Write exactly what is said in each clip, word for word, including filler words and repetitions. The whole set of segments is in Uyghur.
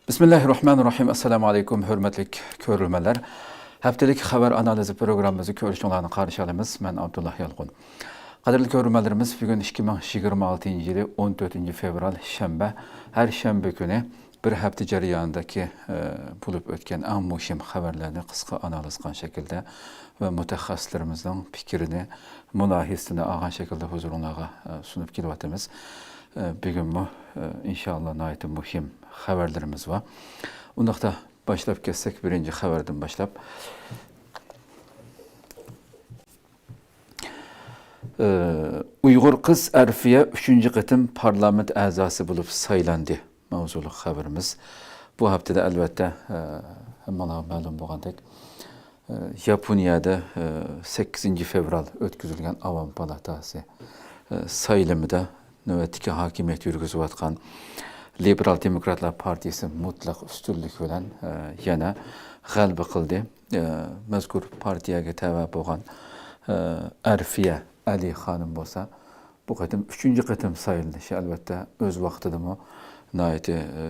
بىسمىللاھىررەھمانىررەھىم. ئەسسالامۇ ئەلەيكۇم، ھۆرمەتلىك كۆرۈرمەنلەر. ھەپتىلىك خەۋەر ئانالىزى پروگراممىمىزنى كۆرۈشۈڭلارنى قارشى ئالىمىز. مەن ئابدۇللا يالقۇن. قەدىرلىك كۆرۈرمەنلىرىمىز، بۈگۈن ئىككى مىڭ يىگىرمە ئالتىنچى يىلى ئون تۆتىنچى فېۋرال، شەنبە. ھەر شەنبە كۈنى بىر ھەپتە جەريانىدىكى، ئە، بولۇپ ئۆتكەن ئەڭ مۇھىم خەۋەرلەرنى قىسقا ئانالىز قىلغان شەكىلدە ۋە مۇتەخەسسىسلىرىمىزنىڭ پىكرىنى، مۇلاھىزىسىنى ئالغان شەكىلدە ھۇزۇرۇڭلارغا، ئە، سۇنۇپ كېلىۋاتىمىز. ئە، بۈگۈنمۇ، ئە، ئىنشاللا ناھايىتى مۇھىم خەۋەرلىرىمىز بار. ئۇنداقتا باشلاپ كەتسەك، بىرىنچى خەۋەردىن باشلاپ. ئۇيغۇر قىز ئەرفىيە ئۈچىنچى قېتىم پارلامېنت ئەزاسى بولۇپ سايلاندى ماۋزۇلۇق خەۋىرىمىز. بۇ ھەپتىدە، ئەلۋەتتە، ھەممىڭلارغا مەلۇم بولغاندەك، ياپونىيەدە سەككىزىنچى فېۋرال ئۆتكۈزۈلگەن ئاۋام پالاتاسى سايلىمىدا نۆۋەتتىكى ھاكىمىيەت يۈرگۈزۈۋاتقان لىبېرال دېموكراتلار پارتىيىسى مۇتلەق ئۈستۈنلۈك بىلەن يەنە غەلىبە قىلدى. ئە، مەزكۇر پارتىيەگە تەۋە بولغان، ئە، ئەرفىيە ئەلى خانىم بولسا، بۇ قېتىم ئۈچىنچى قېتىم سايلىنىشى، ئەلۋەتتە، ئۆز ۋاقتىدىمۇ ناھايىتى، ئە،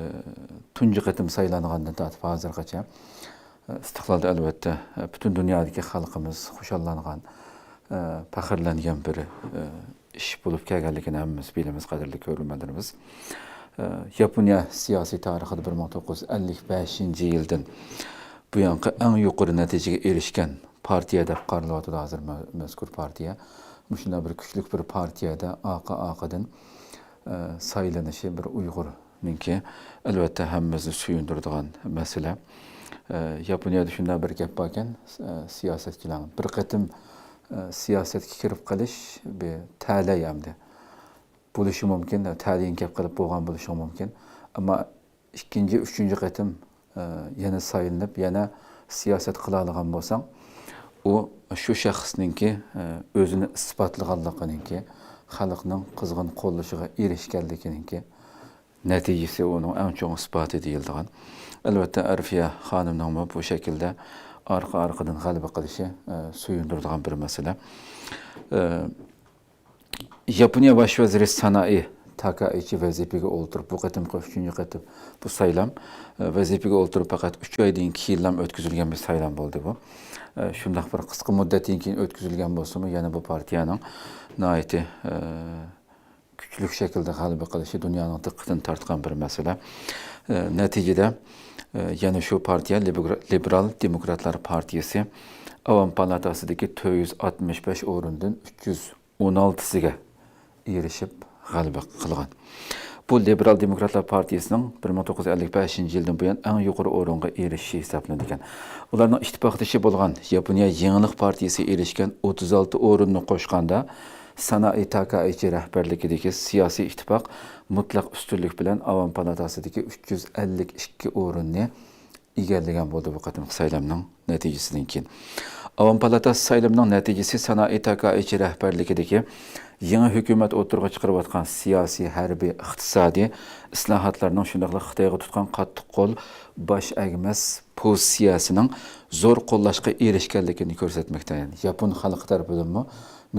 تۇنجى قېتىم سايلانغاندىن تارتىپ ھازىرغىچە، ئە، ئىستىقلالدا، ئەلۋەتتە، ئە، پۈتۈن دۇنيادىكى خەلقىمىز خۇشاللانغان، ئە، پەخىرلەنگەن بىر، ئە، ئىش بولۇپ كەلگەنلىكىنى ھەممىمىز بىلىمىز، قەدىرلىك كۆرۈرمەنلىرىمىز. ئە، ياپونىيە سىياسىي تارىخىدا بىر مىڭ توققۇز يۈز ئەللىك بەشىنچى يىلدىن بۇيانقى ئەڭ يۇقىرى نەتىجىگە ئېرىشكەن پارتىيە دەپ قارىلىۋاتىدۇ ھازىر مە-، مەزكۇر پارتىيە. مۇشۇنداق بىر كۈچلۈك بىر پارتىيەدە ئارقا-ئارقىدىن، ئە، سايلىنىشى بىر ئۇيغۇرنىڭكى، ئەلۋەتتە، ھەممىمىزنى سۆيۈندۈرىدىغان مەسىلە. ئە، ياپونىيەدە شۇنداق بىر گەپ باركەن، ئە، سىياسەتچىلەر بىر قېتىم، ئە، سىياسەتكە كىرىپ قېلىش بىر تەلەي ئەمدى. بولۇشى مۇمكىن، تەلىيىڭ كەپ قېلىپ بولغان بولۇشىڭ مۇمكىن. ئەمما ئىككىنچى، ئۈچىنچى قېتىم، ئە، يەنە سايلىنىپ، يەنە سىياسەت قىلالىغان بولساڭ، ئۇ شۇ شەخسنىڭكى، ئە، ئۆزىنى ئىسپاتلىغانلىقىنىڭكى، خەلقنىڭ قىزغىن قوللىشىغا ئېرىشكەنلىكىنىڭكى نەتىجىسى، ئۇنىڭ ئەڭ چوڭ ئىسپاتى دېيىلىدىغان. ئەلۋەتتە، ئەرفىيە خانىمنىڭمۇ بۇ شەكىلدە ئارقا-ئارقىدىن غەلىبە قىلىشى، ئە، سۆيۈندۈرىدىغان بىر مەسىلە. ئە، ياپونىيە باش ۋەزىرى سانائى تاكائىچى ۋەزىپىگە ئولتۇرۇپ، بۇ قېتىمقى ئۈچىنچى قېتىم بۇ سايلام، ئە، ۋەزىپىگە ئولتۇرۇپ پەقەت ئۈچ ئايدىن كېيىنلا ئۆتكۈزۈلگەن بىر سايلام بولدى بۇ. ئە، شۇنداق بىر قىسقا مۇددەتتىن كېيىن ئۆتكۈزۈلگەن بولسىمۇ، يەنە بۇ پارتىيەنىڭ ناھايىتى، ئە، كۈچلۈك شەكىلدە غەلىبە قىلىشى دۇنيانىڭ دىققىتىنى تارتقان بىر مەسىلە. ئە، نەتىجىدە، ئە، يەنە شۇ پارتىيە، لىبېر-، لىبېرال دېموكراتلار پارتىيىسى ئاۋام پالاتاسىدىكى تۆت يۈز ئاتمىش بەش ئورۇندىن ئۈچ يۈز ئون ئالتىسىگە ئېرىشىپ غەلىبە قىلغان. بۇ لىبېرال دېموكراتلار پارتىيىسىنىڭ بىر مىڭ توققۇز يۈز ئەللىك بەشىنچى يىلدىن بۇيان ئەڭ يۇقىرى ئورۇنغا ئېرىشىشى ھېسابلىنىدىكەن. ئۇلارنىڭ ئىتتىپاقدىشى بولغان ياپونىيە يېڭىلىق پارتىيىسى ئېرىشكەن ئوتتۇز ئالتە ئورۇننى قوشقاندا، سانائى تاكائىچى رەھبەرلىكىدىكى سىياسىي ئىتتىپاق مۇتلەق ئۈستۈنلۈك بىلەن ئاۋام پالاتاسىدىكى ئۈچ يۈز ئەللىك ئىككى ئورۇننى ئىگىلىگەن بولدى بۇ قېتىمقى سايلامنىڭ نەتىجىسىدىن كېيىن. ئاۋام پالاتاسى سايلىمىنىڭ نەتىجىسى سانائى تاكائىچى رەھبەرلىكىدىكى يېڭى ھۆكۈمەت ئوتتۇرىغا چىقىرىۋاتقان سىياسىي، ھەربىي، ئىقتىسادىي ئىسلاھاتلارنىڭ، شۇنداقلا خىتايغا تۇتقان قاتتىق قول، باش ئەگمەس پوزىتسىيەسىنىڭ زور قوللاشقا ئېرىشكەنلىكىنى كۆرسەتمەكتە. ياپون خەلقى تەرىپىدىنمۇ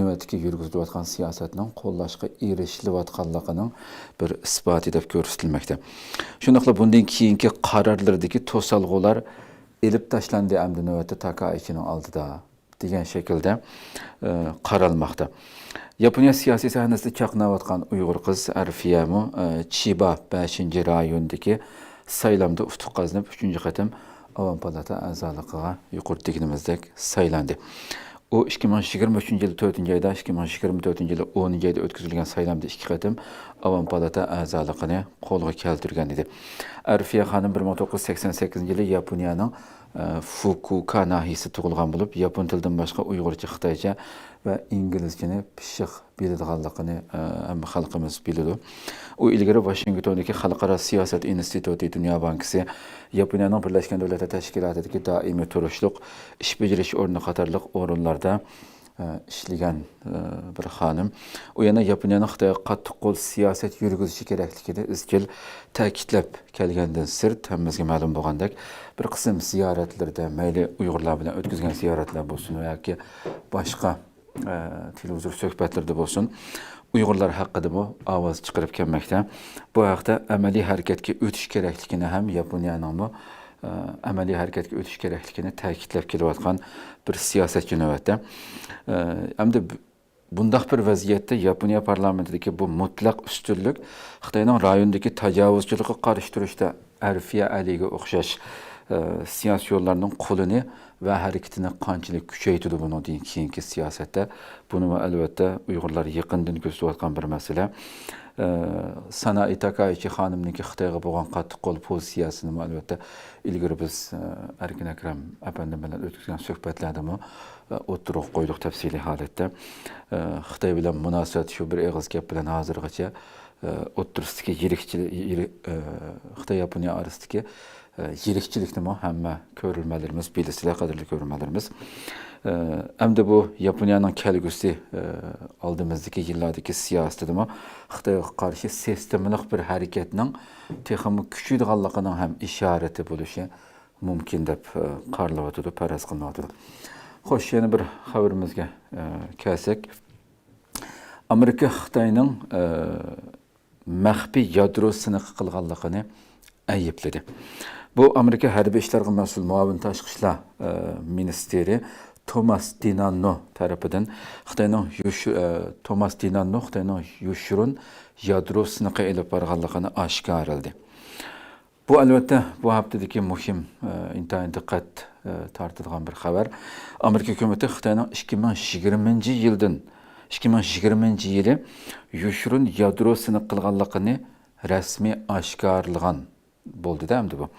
نۆۋەتتىكى يۈرگۈزۈلۈۋاتقان سىياسەتنىڭ قوللاشقا ئېرىشىلىۋاتقانلىقىنىڭ بىر ئىسپاتى دەپ كۆرسىتىلمەكتە. شۇنداقلا بۇندىن كېيىنكى قارارلىرىدىكى توسالغۇلار ئېلىپ تاشلاندى ئەمدى نۆۋەتتە تاكائىچىنىڭ ئالدىدا دېگەن شەكىلدە، ئە، قارالماقتا. ياپونىيە سىياسىي سەھنىسىدە چاقناۋاتقان ئۇيغۇر قىز ئەرفىيەمۇ، ئە، چىبا بەشىنچى رايوندىكى سايلامدا ئۇتۇق قازىنىپ، ئۈچىنچى قېتىم ئاۋام پالاتا ئەزالىقىغا يۇقىرىدا دېگىنىمىزدەك سايلاندى. ئۇ ئىككى مىڭ يىگىرمە ئۈچىنچى يىلى تۆتىنچى ئايدا، ئىككى مىڭ يىگىرمە تۆتىنچى يىلى ئونىنچى ئايدا ئۆتكۈزۈلگەن سايلامدا ئىككى قېتىم ئاۋام پالاتا ئەزالىقىنى قولغا كەلتۈرگەن ئىدى. ئەرفىيە خانىم بىر مىڭ توققۇز يۈز سەكسەن سەككىزىنچى يىلى ياپونىيەنىڭ، ئە، فۇكۇئوكا ناھىيەسىدە تۇغۇلغان بولۇپ، ياپون تىلىدىن باشقا ئۇيغۇرچە، خىتايچە ۋە ئىنگلىزچىنى پىششىق بىلىدىغانلىقىنى، ئە، ھەممە خەلقىمىز بىلىدۇ. ئۇ ئىلگىرى ۋاشىنگتوندىكى خەلقئارا سىياسەت ئىنستىتۇتى، دۇنيا بانكىسى، ياپونىيەنىڭ بىرلەشكەن دۆلەتلەر تەشكىلاتىدىكى دائىمىي تۇرۇشلۇق ئىش بېجىرىش ئورنى قاتارلىق ئورۇنلاردا، ئە، ئىشلىگەن، ئە، بىر خانىم. ئۇ يەنە ياپونىيەنىڭ خىتايغا قاتتىق قول سىياسەت يۈرگۈزۈشى كېرەكلىكىنى ئىزچىل تەكىتلەپ كەلگەندىن سىرت، ھەممىمىزگە مەلۇم بولغاندەك، بىر قىسىم زىيارەتلىرىدە، مەيلى ئۇيغۇرلار بىلەن ئۆتكۈزگەن زىيارەتلەر بولسۇن ياكى باشقا، ئە، تېلېۋىزور سۆھبەتلىرىدە بولسۇن، ئۇيغۇرلار ھەققىدىمۇ ئاۋاز چىقىرىپ كەلمەكتە. بۇ ھەقتە ئەمەلىي ھەرىكەتكە ئۆتۈش كېرەكلىكىنى ھەم ياپونىيەنىڭمۇ، ئە، ئەمەلىي ھەرىكەتكە ئۆتۈش كېرەكلىكىنى تەكىتلەپ كېلىۋاتقان بىر سىياسەتچى نۆۋەتتە. ئە، ئەمدى بۇ-، بۇنداق بىر ۋەزىيەتتە ياپونىيە پارلامېنتىدىكى بۇ مۇتلەق ئۈستۈنلۈك خىتاينىڭ رايوندىكى تاجاۋۇزچىلىققا قارشى تۇرۇشتا ئەرفىيە ئەلىگە ئوخشاش، ئە، سىياسىيونلارنىڭ قولىنى ۋە ھەرىكىتىنى قانچىلىك كۈچەيتىدۇ بۇنىڭدىن كېيىنكى سىياسەتتە؟ بۇنىمۇ ئەلۋەتتە ئۇيغۇرلار يېقىندىن كۆزىتىۋاتقان بىر مەسىلە. ئە، سانائى تاكايىچى خانىمنىڭكى خىتايغا بولغان قاتتىق قول پوزىتسىيەسىنىمۇ ئەلۋەتتە ئىلگىرى بىز، ئە، ئەركىن ئەكرەم ئەپەندىم بىلەن ئۆتكۈزگەن سۆھبەتلەردىمۇ، ئە، ئوتتۇرىغا قويدۇق تەپسىلىي ھالەتتە. ئە، خىتاي بىلەن مۇناسىۋەت شۇ بىر ئېغىز گەپ بىلەن ھازىرغىچە، ئە، ئوتتۇرىسىدىكى يىرىكچىلىك، يىرىك-، ئە، خىتاي ياپونىيە ئارىسىدىكى، ئە، يىرىكچىلىكنىمۇ ھەممە كۆرۈرمەنلىرىمىز بىلىسىلەر، قەدىرلىك كۆرۈرمەنلىرىمىز. ئە، ئەمدى بۇ ياپونىيەنىڭ كەلگۈسى، ئە، ئالدىمىزدىكى يىللاردىكى سىياسىتىدىمۇ خىتايغا قارشى سىستېمىلىق بىر ھەرىكەتنىڭ تېخىمۇ كۈچىيىدىغانلىقىنىڭ ھەم ئىشارىتى بولۇشى مۇمكىن دەپ، ئە، قارىلىۋاتىدۇ، پەرەز قىلىنىۋاتىدۇ. خوش، يەنە بىر خەۋىرىمىزگە، ئە، كەلسەك، ئامېرىكا خىتاينىڭ، ئە، مەخپىي يادرو سىنىقى قىلغانلىقىنى ئەيىبلىدى. بۇ ئامېرىكا ھەربىي ئىشلارغا مەسئۇل مۇئاۋىن تاشقى ئىشلار، ئە، مىنىستىرى توماس دىناننو تەرىپىدىن خىتاينىڭ يوش-، ئە، توماس دىناننو خىتاينىڭ يوشۇرۇن يادرو سىنىقى ئېلىپ بارغانلىقىنى ئاشكارىلىدى. بۇ، ئەلۋەتتە، بۇ ھەپتىدىكى مۇھىم، ئە، ئىنتايىن دىققەت، ئە، تارتىدىغان بىر خەۋەر. ئامېرىكا ھۆكۈمىتى خىتاينىڭ ئىككى مىڭ يىگىرمىنچى يىلدىن، ئىككى مىڭ يىگىرمىنچى يىلى يوشۇرۇن يادرو سىنىق قىلغانلىقىنى رەسمىي ئاشكارىلىغان بولدى-دە ئەمدى بۇ.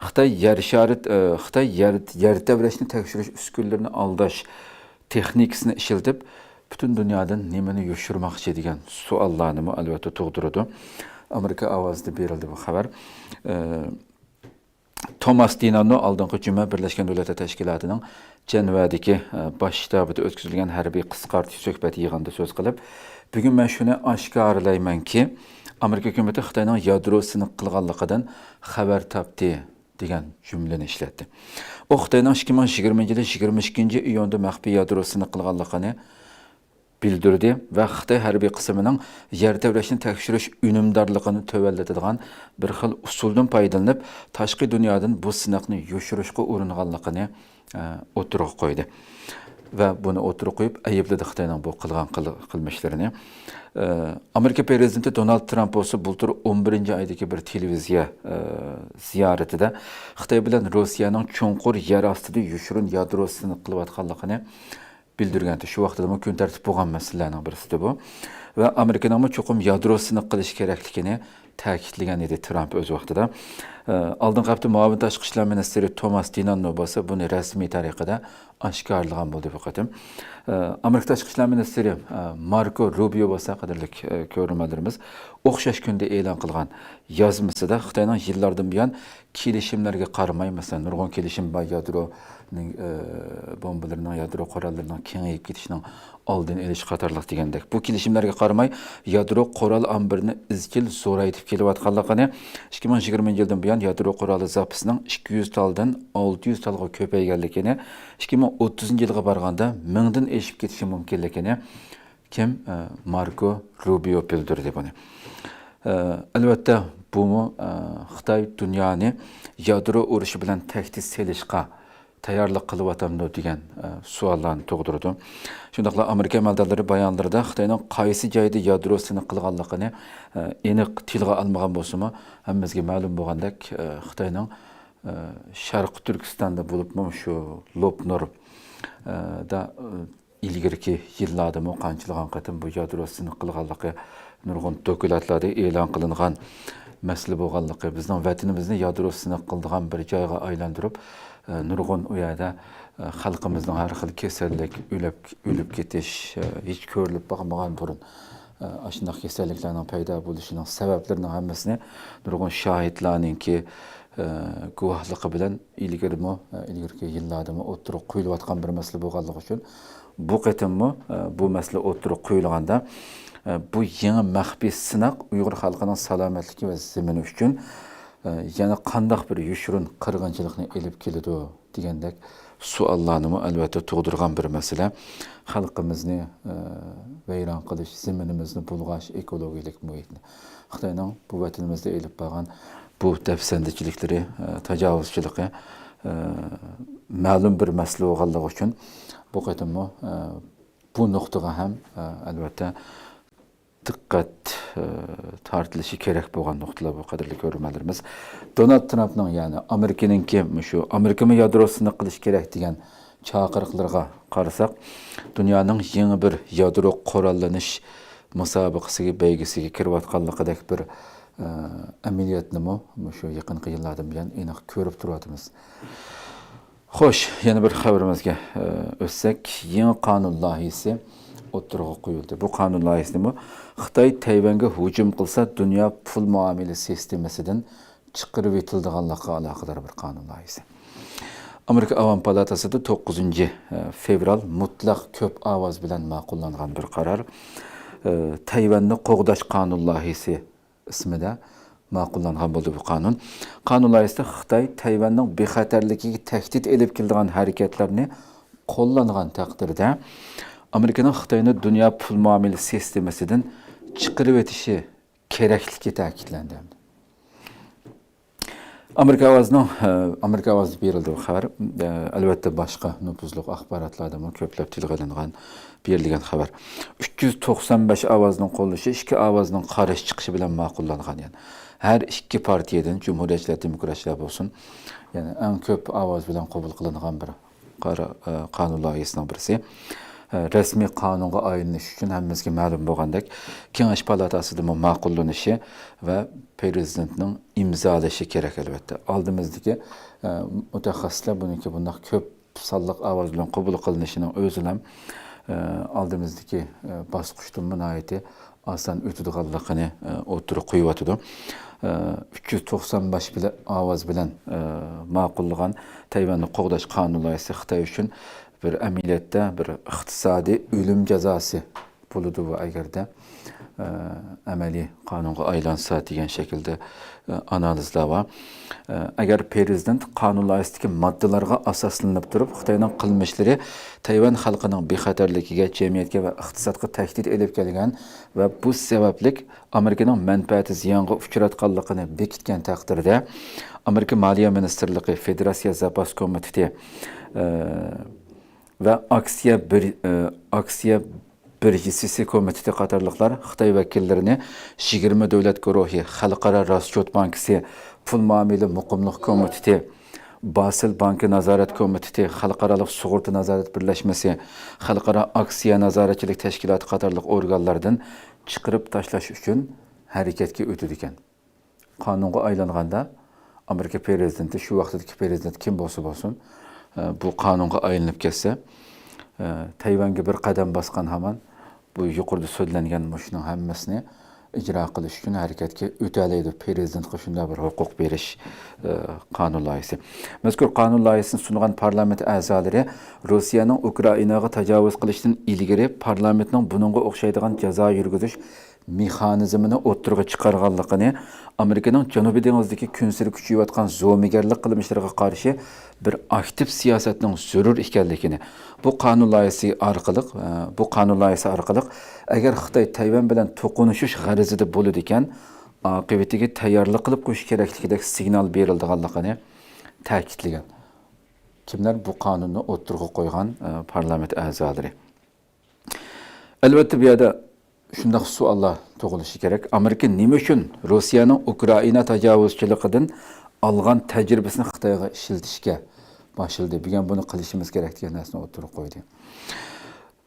خىتاي يەر شارى، ئە، خىتاي يەر، يەر تەۋرەشنى تەكشۈرۈش ئۈسكۈنىلىرىنى ئالداش تېخنىكىسىنى ئىشلىتىپ، پۈتۈن دۇنيادىن نېمىنى يوشۇرماقچى دېگەن سوئاللارنىمۇ ئەلۋەتتە تۇغدۇرىدۇ. ئامېرىكا ئاۋازىدا بېرىلدى بۇ خەۋەر. ئە، توماس دىنانو ئالدىنقى جۈمە بىرلەشكەن دۆلەتلەر تەشكىلاتىنىڭ جەنۋەدىكى، ئە، باش شتابىدا ئۆتكۈزۈلگەن ھەربىي قىسقارتىش سۆھبەت يىغىنىدا سۆز قىلىپ، بۈگۈن مەن شۇنى ئاشكارىلايمەنكى، ئامېرىكا ھۆكۈمىتى خىتاينىڭ يادرو سىنىق قىلغانلىقىدىن خەۋەر تاپتى، دېگەن جۈملىنى ئىشلەتتى. ئۇ خىتاينىڭ ئىككى مىڭ يىگىرمىنچى يىلى يىگىرمە ئىككىنچى ئىيۇندا مەخپىي يادرو سىنىق قىلغانلىقىنى بىلدۈردى ۋە خىتاي ھەربىي قىسمىنىڭ يەر تەۋرەشنى تەكشۈرۈش ئۈنۈمدارلىقىنى تۆۋەنلىتىدىغان بىر خىل ئۇسۇلدىن پايدىلىنىپ، تاشقى دۇنيادىن بۇ سىناقنى يوشۇرۇشقا ئۇرۇنغانلىقىنى، ئە، ئوتتۇرىغا قويدى. ۋە بۇنى ئوتتۇرىغا قويۇپ ئەيىبلىدى خىتاينىڭ بۇ قىلغان قىل-، قىلمىشلىرىنى. ئە، ئامېرىكا پىرېزىدېنتى دونالد ترامپ بولسا بۇلتۇر ئون بىرىنچى ئايدىكى بىر تېلېۋىزىيە، ئە، زىيارىتىدە خىتاي بىلەن روسىيەنىڭ چوڭقۇر يەر ئاستىدا يوشۇرۇن يادرو سىنىق قىلىۋاتقانلىقىنى بىلدۈرگەنتى. شۇ ۋاقىتتىمۇ كۈن تەرتىپتە بولغان مەسىلىلەرنىڭ بىرسىدى بۇ. ۋە ئامېرىكىنىڭمۇ چوقۇم يادرو سىنىق قىلىشى كېرەكلىكىنى تەكىتلىگەن ئىدى ترامپ ئۆز ۋاقتىدا. ئە، ئالدىنقى ھەپتە مۇئاۋىن تاشقى ئىشلار مىنىستىرى توماس دىناننو بولسا بۇنى رەسمىي تەرىقىدە ئاشكارىلىغان بولدى بۇ قېتىم. ئە، ئامېرىكا تاشقى ئىشلار مىنىستىرى، ئە، ماركو روبىيو بولسا، قەدىرلىك، ئە، كۆرۈرمەنلىرىمىز، ئوخشاش كۈندە ئېلان قىلغان يازمىسىدا خىتاينىڭ يىللاردىن بۇيان كېلىشىملەرگە قارىماي، مەسىلەن، نۇرغۇن كېلىشىم بار، يادرونىڭ، ئە، بومبىلىرىنىڭ، يادرو قوراللىرىنىڭ كېڭىيىپ كېتىشىنىڭ ئالدىنى ئېلىش قاتارلىق دېگەندەك. بۇ كېلىشىملەرگە قارىماي، يادرو قورال ئامبىرىنى ئىزچىل زورايتىپ كېلىۋاتقانلىقىنى، ئىككى مىڭ يىگىرمىنچى يىلدىن بۇيان يادرو قورالى زاپىسىنىڭ ئىككى يۈز تالدىن ئالتە يۈز تالغا كۆپەيگەنلىكىنى، ئىككى مىڭ ئوتتۇزىنچى يىلغا بارغاندا مىڭدىن ئېشىپ كېتىشى مۇمكىنلىكىنى كىم؟ ئە، ماركو روبىيو بىلدۈردى بۇنى. ئە، ئەلۋەتتە، بۇمۇ، ئە، خىتاي دۇنيانى يادرو ئۇرۇشى بىلەن تەھدىت سېلىشقا تەييارلىق قىلىۋاتامدۇ دېگەن، ئە، سوئاللارنى تۇغدۇرىدۇ. شۇنداقلا ئامېرىكا ئەمەلدارلىرى بايانلىرىدا خىتاينىڭ قايسى جايدا يادرو سىنىق قىلغانلىقىنى، ئە، ئېنىق تىلغا ئالمىغان بولسىمۇ، ھەممىمىزگە مەلۇم بولغاندەك، ئە، خىتاينىڭ، ئە، شەرقىي تۈركىستاندا بولۇپمۇ شۇ لوپنۇر، ئە، دا، ئە، ئىلگىرىكى يىللاردىمۇ قانچىلىغان قېتىم بۇ يادرو سىنىق قىلغانلىقى نۇرغۇن دوكلاتلاردا ئېلان قىلىنغان مەسىلە بولغانلىقى، بىزنىڭ ۋەتىنىمىزنى يادرو سىنىق قىلىدىغان بىر جايغا ئايلاندۇرۇپ، ئە، نۇرغۇن ئۇ يەردە، ئە، خەلقىمىزنىڭ ھەر خىل كېسەللىك، ئۆلۈپ، ئۆلۈپ كېتىش، ئە، ھېچ كۆرۈلۈپ باقمىغان بۇرۇن، ئە، ئاشۇنداق كېسەللىكلەرنىڭ پەيدا بولۇشىنىڭ سەۋەبلىرىنىڭ ھەممىسىنى نۇرغۇن شاھىتلارنىڭكى، ئە، گۇۋاھلىقى بىلەن ئىلگىرىمۇ، ئە، ئىلگىرىكى يىللاردىمۇ ئوتتۇرىغا قويۇلۇۋاتقان بىر مەسىلە بولغانلىقى ئۈچۈن، بۇ قېتىممۇ، ئە، بۇ مەسىلە ئوتتۇرىغا قويۇلغاندا، ئە، بۇ يېڭى مەخپىي سىناق ئۇيغۇر خەلقىنىڭ سالامەتلىكى ۋە زېمىنى ئۈچۈن، ئە، يەنە قانداق بىر يوشۇرۇن قىرغىنچىلىقنى ئېلىپ كېلىدۇ دېگەندەك سوئاللارنىمۇ ئەلۋەتتە تۇغدۇرغان بىر مەسىلە. خەلقىمىزنى، ئە، ۋەيران قىلىش، زېمىنىمىزنى بۇلغاش، ئېكولوگىيەلىك مۇھىتنى. خىتاينىڭ بۇ ۋەتىنىمىزدە ئېلىپ بارغان بۇ دەپسەندىچىلىكلىرى، ئە، تاجاۋۇزچىلىقى، ئە، مەلۇم بىر مەسىلە بولغانلىقى ئۈچۈن بۇ قېتىممۇ، ئە، بۇ نۇقتىغا ھەم، ئە، ئەلۋەتتە دىققەت، ئە، تارتىلىشى كېرەك بولغان نۇقتىلار بۇ، قەدىرلىك كۆرۈرمەنلىرىمىز. دونالد ترامپنىڭ، يەنى ئامېرىكىنىڭكى مۇشۇ ئامېرىكىمۇ يادرو سىنىق قىلىش كېرەك دېگەن چاقىرىقلىرىغا قارىساق، دۇنيانىڭ يېڭى بىر يادرو قوراللىنىش مۇسابىقىسىگە، بەيگىسىگە كىرىۋاتقانلىقىدەك بىر، ئە، ئەمەلىيەتنىمۇ مۇشۇ يېقىنقى يىللاردىن بۇيان ئېنىق كۆرۈپ تۇرۇۋاتىمىز. خوش، يەنە بىر خەۋىرىمىزگە، ئە، ئۆتسەك، يېڭى قانۇن لايىھىسى ئوتتۇرىغا قويۇلدى. بۇ قانۇن لايىھىسىمۇ خىتاي تەيۋەنگە ھۇجۇم قىلسا، دۇنيا پۇل مۇئامىلە سىستېمىسىدىن چىقىرىۋېتىلىدىغانلىقىغا ئالاقىدار بىر قانۇن لايىھىسى. ئامېرىكا ئاۋام پالاتاسىدا توققۇزىنچى فېۋرال مۇتلەق كۆپ ئاۋاز بىلەن ماقۇللانغان بىر قارار. ئە، تەيۋەننى قوغداش قانۇن لايىھىسى ئىسمىدە ماقۇللانغان بولدى بۇ قانۇن. قانۇن لايىھىسىدە خىتاي تەيۋەننىڭ بىخەتەرلىكىگە تەھدىت ئېلىپ كېلىدىغان ھەرىكەتلەرنى قوللانغان تەقدىردە، ئامېرىكىنىڭ خىتاينى دۇنيا پۇل مۇئامىلە سىستېمىسىدىن چىقىرىۋېتىشى كېرەكلىكى تەكىتلەندى. ئامېرىكا ئاۋازىنىڭ، ئە، ئامېرىكا ئاۋازىدا بېرىلدى بۇ خەۋەر. ئە، ئەلۋەتتە، باشقا نوپۇزلۇق ئاخباراتلاردىمۇ كۆپلەپ تىلغا ئېلىنغان، بېرىلگەن خەۋەر. ئۈچ يۈز توقسان بەش ئاۋازنىڭ قوللىشى، ئىككى ئاۋازنىڭ قارشى چىقىشى بىلەن ماقۇللانغان. يەنى ھەر ئىككى پارتىيەدىن، جۇمھۇرىيەتچىلەر، دېموكراتچىلار بولسۇن، يەنى ئەڭ كۆپ ئاۋاز بىلەن قوبۇل قىلىنغان بىر قارا-، ئە، قانۇن لايىھىسىنىڭ بىرسى. ئە، رەسمىي قانۇنغا ئايلىنىش ئۈچۈن ھەممىمىزگە مەلۇم بولغاندەك، كېڭەش پالاتاسىدىمۇ ماقۇللىنىشى ۋە پىرېزىدېنتنىڭ ئىمزالىشى كېرەك، ئەلۋەتتە. ئالدىمىزدىكى، ئە، مۇتەخەسسىسلەر بۇنىڭكى بۇنداق كۆپ سانلىق ئاۋاز بىلەن قوبۇل قىلىنىشىنىڭ ئۆزىلا، ئە، ئالدىمىزدىكى، ئە، باسقۇچتىنمۇ ناھايىتى ئاسان ئۆتىدىغانلىقىنى، ئە، ئوتتۇرىغا قويۇۋاتىدۇ. ئە، ئۈچ يۈز توقسان بەش بىلە-، ئاۋاز بىلەن، ئە، ماقۇللىغان تەيۋەننى قوغداش قانۇن لايىھىسى خىتاي ئۈچۈن بىر ئەمەلىيەتتە بىر ئىقتىسادىي ئۆلۈم جازاسى بولىدۇ بۇ، ئەگەردە، ئە، ئەمەلىي قانۇنغا ئايلانسا دېگەن شەكىلدە، ئە، ئانالىزلار بار. ئە، ئەگەر پىرېزىدېنت قانۇن لايىھىسىدىكى ماددىلارغا ئاساسلىنىپ تۇرۇپ، خىتاينىڭ قىلمىشلىرى تەيۋەن خەلقىنىڭ بىخەتەرلىكىگە، جەمئىيەتكە ۋە ئىقتىسادقا تەھدىت ئېلىپ كەلگەن ۋە بۇ سەۋەبلىك ئامېرىكىنىڭ مەنپەئەتى زىيانغا ئۇچراتقانلىقىنى بېكىتكەن تەقدىردە، ئامېرىكا مالىيە مىنىستىرلىقى، فېدېراتسىيە زاپاس كومىتېتى، ئە، ۋە ئاكسىيە بىر-، ئە، ئاكسىيە بىرژىسى كومىتېتى قاتارلىقلار خىتاي ۋەكىللىرىنى يىگىرمە دۆلەت گۇرۇھى، خەلقئارا راسچوت بانكىسى، پۇل مۇئامىلە مۇقىملىق كومىتېتى، باسېل بانكا نازارەت كومىتېتى، خەلقئارالىق سۇغۇرتا نازارەت بىرلەشمىسى، خەلقئارا ئاكسىيە نازارەتچىلىك تەشكىلاتى قاتارلىق ئورگانلاردىن چىقىرىپ تاشلاش ئۈچۈن ھەرىكەتكە ئۆتىدىكەن. قانۇنغا ئايلانغاندا، ئامېرىكا پىرېزىدېنتى، شۇ ۋاقىتتىكى پىرېزىدېنت كىم بولسا بولسۇن، ئە، بۇ قانۇنغا ئايلىنىپ كەتسە، ئە، تەيۋەنگە بىر قەدەم باسقان ھامان بۇ يۇقىرىدا سۆزلەنگەن مۇشۇنىڭ ھەممىسىنى ئىجرا قىلىش ئۈچۈن ھەرىكەتكە ئۆتەلەيدۇ. پىرېزىدېنتقا شۇنداق بىر ھوقۇق بېرىش، ئە، قانۇن لايىھىسى. مەزكۇر قانۇن لايىھىسىنى سۇنغان پارلامېنت ئەزالىرى روسىيەنىڭ ئۇكرائىناغا تاجاۋۇز قىلىشتىن ئىلگىرى پارلامېنتنىڭ بۇنىڭغا ئوخشايدىغان جازا يۈرگۈزۈش مېخانىزمىنى ئوتتۇرىغا چىقارغانلىقىنى، ئامېرىكىنىڭ جەنۇبىي دېڭىزدىكى كۈنسېرى كۈچىيىۋاتقان زومىگەرلىك قىلمىشلىرىغا قارشى بىر ئاكتىپ سىياسەتنىڭ زۆرۈر ئىكەنلىكىنى، بۇ قانۇن لايىھىسى ئارقىلىق، ئە، بۇ قانۇن لايىھىسى ئارقىلىق، ئەگەر خىتاي تەيۋەن بىلەن توقۇنۇشۇش غەرىزىدە بولىدىكەن، ئاقىۋىتىگە تەييارلىق قىلىپ قويۇش كېرەكلىكىدەك سىگنال بېرىلىدىغانلىقىنى تەكىتلىگەن. كىملەر بۇ قانۇننى ئوتتۇرىغا قويغان، ئە، پارلامېنت ئەزالىرى؟ ئەلۋەتتە، بۇ يەردە شۇنداق سوئاللار تۇغۇلۇشى كېرەك. ئامېرىكا نېمە ئۈچۈن روسىيەنىڭ ئۇكرائىنا تاجاۋۇزچىلىقىدىن ئالغان تەجرىبىسىنى خىتايغا ئىشلىتىشكە باشلىدى؟ بۈگۈن بۇنى قىلىشىمىز كېرەك دېگەن نەرسىنى ئوتتۇرىغا قويدى.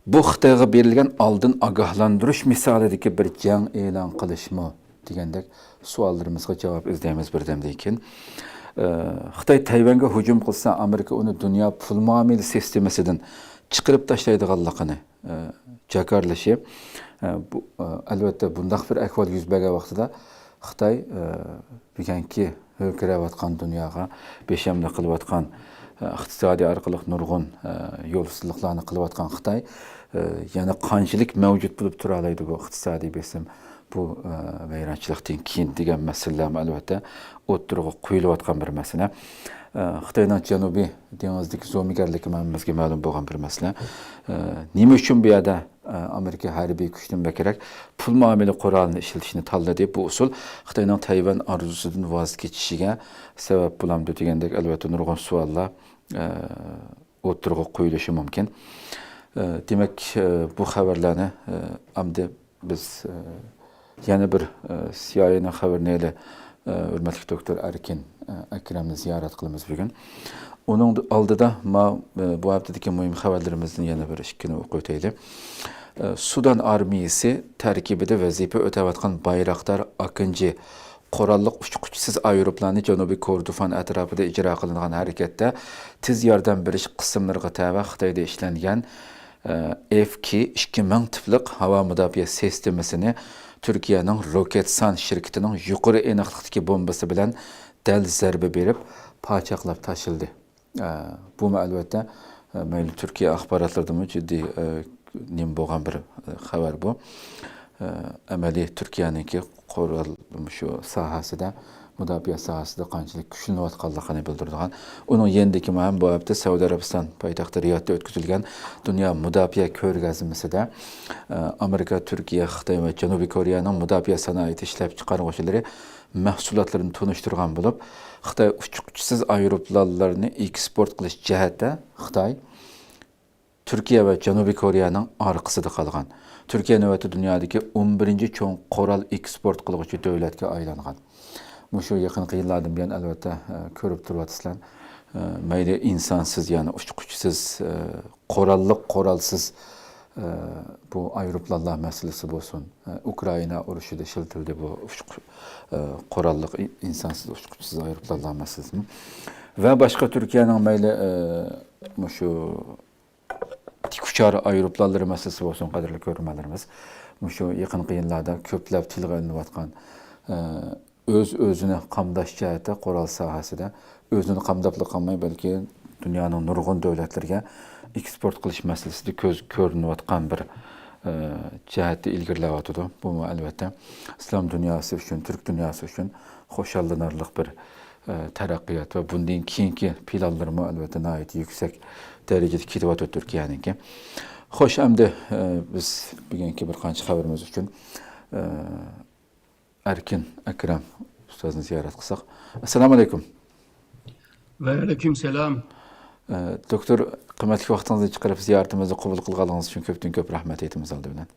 بۇ خىتايغا بېرىلگەن ئالدىن ئاگاھلاندۇرۇش مىسالىدىكى بىر جەڭ ئېلان قىلىشمۇ دېگەندەك سوئاللىرىمىزغا جاۋاب ئىزدەيمىز بىردەمدىن كېيىن. ئە، خىتاي تەيۋەنگە ھۇجۇم قىلسا، ئامېرىكا ئۇنى دۇنيا پۇل مۇئامىلە سىستېمىسىدىن چىقىرىپ تاشلايدىغانلىقىنى، ئە، جاكارلىشى، ئە، بۇ، ئە، ئەلۋەتتە، بۇنداق بىر ئەھۋال يۈز بەرگەن ۋاقتىدا خىتاي، ئە، بۈگۈنكى ھۆركىرەۋاتقان دۇنياغا بېشەملىك قىلىۋاتقان، ئە، ئىقتىسادىي ئارقىلىق نۇرغۇن، ئە، يولسىزلىقلارنى قىلىۋاتقان خىتاي، ئە، يەنە قانچىلىك مەۋجۇت بولۇپ تۇرالايدۇ بۇ ئىقتىسادىي بېسىم؟ بۇ، ئە، ۋەيرانچىلىقتىن كېيىن دېگەن مەسىلىلەرمۇ، ئەلۋەتتە، ئوتتۇرىغا قويۇلۇۋاتقان بىر مەسىلە. ئە، خىتاينىڭ جەنۇبىي دېڭىزدىكى زومىگەرلىكى ھەممىمىزگە مەلۇم بولغان بىر مەسىلە. ئە، نېمە ئۈچۈن بۇ يەردە، ئە، ئامېرىكا ھەربىي كۈچتىن بەكرەك پۇل مۇئامىلە قورالىنى ئىشلىتىشنى تاللىدى؟ بۇ ئۇسۇل خىتاينىڭ تەيۋەن ئارزۇسىدىن ۋاز كېچىشىگە سەۋەب بولامدۇ دېگەندەك، ئەلۋەتتە، نۇرغۇن سوئاللار، ئە، ئوتتۇرىغا قويۇلۇشى مۇمكىن. ئە، دېمەك، ئە، بۇ خەۋەرلەرنى، ئە، ئەمدى بىز، ئە، يەنە بىر، ئە، سىئايئېينىڭ خەۋىرىنى ئېلى، ئە، ھۆرمەتلىك دوكتور ئەركىن، ئە، ئەكرەمنى زىيارەت قىلىمىز بۈگۈن. ئۇنىڭ ئالدىدا ما-، ئە، بۇ ھەپتىدىكى مۇھىم خەۋەرلىرىمىزدىن يەنە بىر ئىككىنى ئوقۇۋېتەيلى. ئە، سۇدان ئارمىيىسى تەركىبىدە ۋەزىپە ئۆتەۋاتقان بايراقدار ئاكىنجى قوراللىق ئۇچقۇچىسىز ئايروپىلانى جەنۇبىي كوردوفان ئەتراپىدا ئىجرا قىلىنغان ھەرىكەتتە تېز ياردەم بېرىش قىسىملىرىغا تەۋە خىتايدا ئىشلەنگەن، ئە، ئېف كېي ئىككى مىڭ تىپلىق ھاۋا مۇداپىئە سىستېمىسىنى تۈركىيەنىڭ روكېتسان شىركىتىنىڭ يۇقىرى ئېنىقلىقتىكى بومبىسى بىلەن دەل زەربە بېرىپ، پاچاقلاپ تاشلىدى. ئە، بۇمۇ، ئەلۋەتتە، ئە، مەيلى تۈركىيە ئاخباراتلىرىدىمۇ جىددىي، ئە، نېمە بولغان بىر، ئە، خەۋەر بۇ. ئە، ئەمەلىي تۈركىيەنىڭكى قورال، شۇ ساھەسىدە، مۇداپىئە ساھەسىدە قانچىلىك كۈچلىنىۋاتقانلىقىنى بىلدۈرىدىغان. ئۇنىڭ يېنىدىكى مۇھىم بۇ ھەپتە سەئۇدى ئەرەبىستان پايتەختى رىيادتا ئۆتكۈزۈلگەن دۇنيا مۇداپىئە كۆرگەزمىسىدە، ئە، ئامېرىكا، تۈركىيە، خىتاي ۋە جەنۇبىي كورېيەنىڭ مۇداپىئە سانائىتى ئىشلەپچىقارغۇچىلىرى مەھسۇلاتلىرىنى تونۇشتۇرغان بولۇپ، خىتاي ئۇچقۇچىسىز ئايروپىلانلارنى ئېكسپورت قىلىش جەھەتتە خىتاي تۈركىيە ۋە جەنۇبىي كورېيەنىڭ ئارقىسىدا قالغان. تۈركىيە نۆۋەتتە دۇنيادىكى ئون بىرىنچى چوڭ قورال ئېكسپورت قىلغۇچى دۆلەتكە ئايلانغان. مۇشۇ يېقىنقى يىللاردىن بۇيان، ئەلۋەتتە، ئە، كۆرۈپ تۇرۇۋاتىسىلەر. ئە، مەيلى ئىنسانسىز، يەنى ئۇچقۇچىسىز، ئە، قوراللىق، قورالسىز، ئە، بۇ ئايروپىلانلار مەسىلىسى بولسۇن، ئە، ئۇكرائىنا ئۇرۇشىدا ئىشلىتىلدى بۇ ئۇچقۇ-، ئە، قوراللىق ئىن-، ئىنسانسىز، ئۇچقۇچىسىز ئايروپىلانلار مەسىلىسىمۇ. ۋە باشقا تۈركىيەنىڭ مەيلى، ئە، مۇشۇ تىك ئۇچار ئايروپىلانلىرى مەسىلىسى بولسۇن، قەدىرلىك كۆرۈرمەنلىرىمىز، مۇشۇ يېقىنقى يىللاردا كۆپلەپ تىلغا ئېلىنىۋاتقان، ئە، ئۆز-ئۆزىنى قامداش جەھەتتە قورال ساھەسىدە ئۆزىنى قامداپلا قالماي، بەلكى دۇنيانىڭ نۇرغۇن دۆلەتلىرىگە ئېكسپورت قىلىش مەسىلىسىدە كۆز كۆرۈنۈۋاتقان بىر، ئە، جەھەتتە ئىلگىرىلەۋاتىدۇ. بۇمۇ، ئەلۋەتتە، ئىسلام دۇنياسى ئۈچۈن، تۈرك دۇنياسى ئۈچۈن خۇشاللىنارلىق بىر، ئە، تەرەققىيات ۋە بۇندىن كېيىنكى پىلانلىرىمۇ، ئەلۋەتتە، ناھايىتى يۈكسەك دەرىجىدە كېتىۋاتىدۇ تۈركىيەنىڭكى. خوش، ئەمدى، ئە، بىز بۈگۈنكى بىر قانچە خەۋىرىمىز ئۈچۈن، ئە، ئەركىن ئەكرەم ئۇستازنى زىيارەت قىلساق. ئەسسالامۇ ئەلەيكۇم. ۋەئەلەيكۇم سالام. ئە، دوكتور، قىممەتلىك ۋاقتىڭىزنى چىقىرىپ زىيارىتىمىزنى قوبۇل قىلغانلىقىڭىز ئۈچۈن كۆپتىن كۆپ رەھمەت ئېيتىمىز ئالدى بىلەن.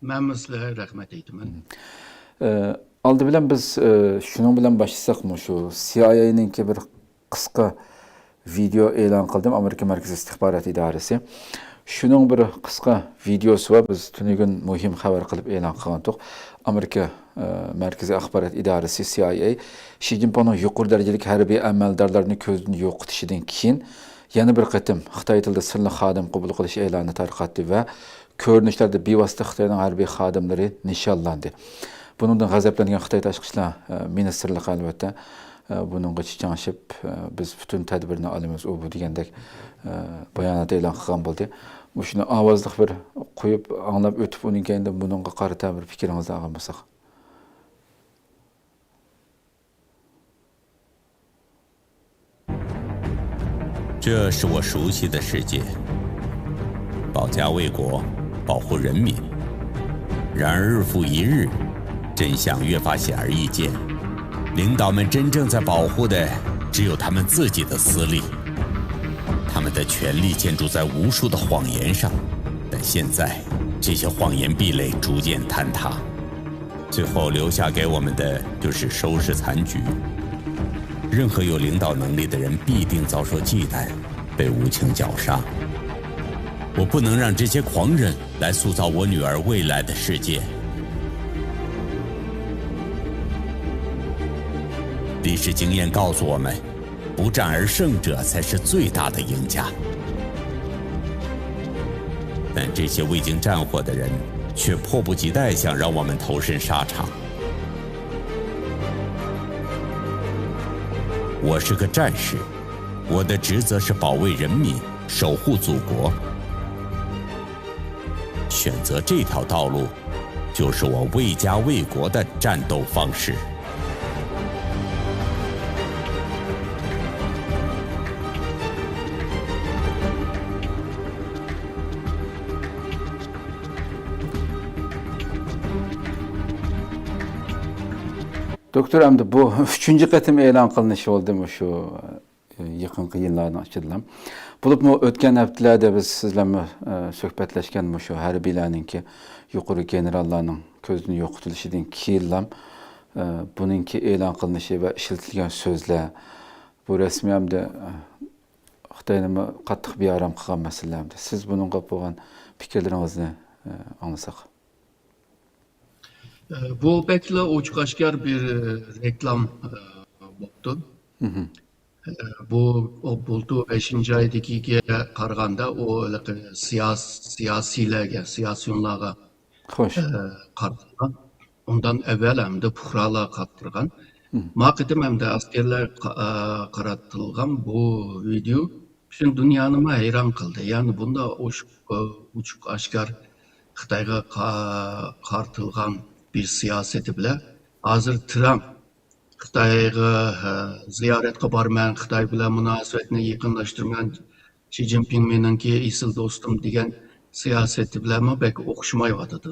مەنمۇ سىلەرگە رەھمەت ئېيتىمەن. ئە، ئالدى بىلەن بىز، ئە، شۇنىڭ بىلەن باشلىساق، مۇشۇ سىئايئېينىڭكى بىر قىسقا ۋىدېئو ئېلان قىلدىم، ئامېرىكا مەركىزىي ئىستىخبارات ئىدارىسى. شۇنىڭ بىر قىسقا ۋىدېئوسى بار، بىز تۈنۈگۈن مۇھىم خەۋەر قىلىپ ئېلان قىلغانتۇق. ئامېرىكا، ئە، مەركىزىي ئاخبارات ئىدارىسى، سىئايئېي، شى جىنپىڭنىڭ يۇقىرى دەرىجىلىك ھەربىي ئەمەلدارلارنى كۆزدىن يوقىتىشىدىن كېيىن، يەنە بىر قېتىم خىتاي تىلىدا سىرلىق خادىم قوبۇل قىلىش ئېلانى تارقاتتى ۋە كۆرۈنۈشلەردە بىۋاسىتە خىتاينىڭ ھەربىي خادىملىرى نىشانلاندى. بۇنىڭدىن غەزەپلەنگەن خىتاي تاشقى ئىشلار، ئە، مىنىستىرلىقى، ئەلۋەتتە، ئە، بۇنىڭغا چىچاڭشىپ، ئە، بىز پۈتۈن تەدبىرنى ئالىمىز، ئۇ بۇ دېگەندەك، ئە، بايانات ئېلان قىلغان بولدى. مۇشۇنى ئاۋازلىق بىر قويۇپ ئاڭلاپ ئۆتۈپ، ئۇنىڭ كەينىدىن بۇنىڭغا قارىتا بىر پىكرىڭىزنى ئالغان بولساق. 这是我熟悉的世界，保家卫国，保护人民。然而，日复一日，真相越发显而易见。领导们真正在保护的，只有他们自己的私利。他们的权力建筑在无数的谎言上，但现在，这些谎言壁垒逐渐坍塌。 最后留下给我们的就是收拾残局。任何有领导能力的人必定遭受忌惮，被无情绞杀。我不能让这些狂人来塑造我女儿未来的世界。历史经验告诉我们， 不战而胜者才是最大的赢家。但这些未经战火的人却迫不及待想让我们投身沙场。我是个战士，我的职责是保卫人民，守护祖国。选择这条道路，就是我为家为国的战斗方式。 دوكتور، ئەمدى بۇ ئۈچىنچى قېتىم ئېلان قىلىنىشى بولدى مۇشۇ يېقىنقى يىللارنىڭ ئىچىدىلا. بولۇپمۇ ئۆتكەن ھەپتىلەردە بىز سىز بىلەن، ئە، سۆھبەتلەشكەن مۇشۇ ھەربىيلەرنىڭكى، يۇقىرى گېنېراللارنىڭ كۆزدىن يوقىتىلىشىدىن كېيىنلا، ئە، بۇنىڭكى ئېلان قىلىنىشى ۋە ئىشلىتىلگەن سۆزلەر، بۇ رەسمىي ھەمدە، ئە، خىتاينىمۇ قاتتىق بىئارام قىلغان مەسىلىلەر. سىز بۇنىڭغا بولغان پىكىرلىرىڭىزنى، ئە، ئاڭلىساق. ئە، بۇ بەكلا ئوچۇق ئاشكار بىر، ئە، رېكلام، ئە، بوپتۇ. ئە، بۇ ئو بۇلتۇر بەشىنچى ئايدىكىگە قارىغاندا، ئۇ ھېلىقى سىياس-، سىياسىيلەرگە، سىياسىيونلارغا، خوش. ئە، قارىتىلغان. ئۇندىن ئەۋۋەل ھەمدە پۇقرالارغا قارىتىلغان. ما قېتىم ھەمدە ئەسكەرلەر قا-، ئە، قاراتىلغان بۇ ۋىدېو پۈتۈن دۇنيانىمۇ ھەيران قىلدى. يەنى بۇنداق ئوچۇق، ئوچۇق ئاشكار خىتايغا قا-، قارىتىلغان بىر سىياسىتى بىلەن ھازىر ترامپ خىتايغا، ھە، زىيارەتكە بارىمەن، خىتاي بىلەن مۇناسىۋەتنى يېقىنلاشتۇرىمەن، شى جىنپىڭ مېنىڭكى ئېسىل دوستۇم دېگەن سىياسىتى بىلەنمۇ بەك ئوخشىمايۋاتىدۇ.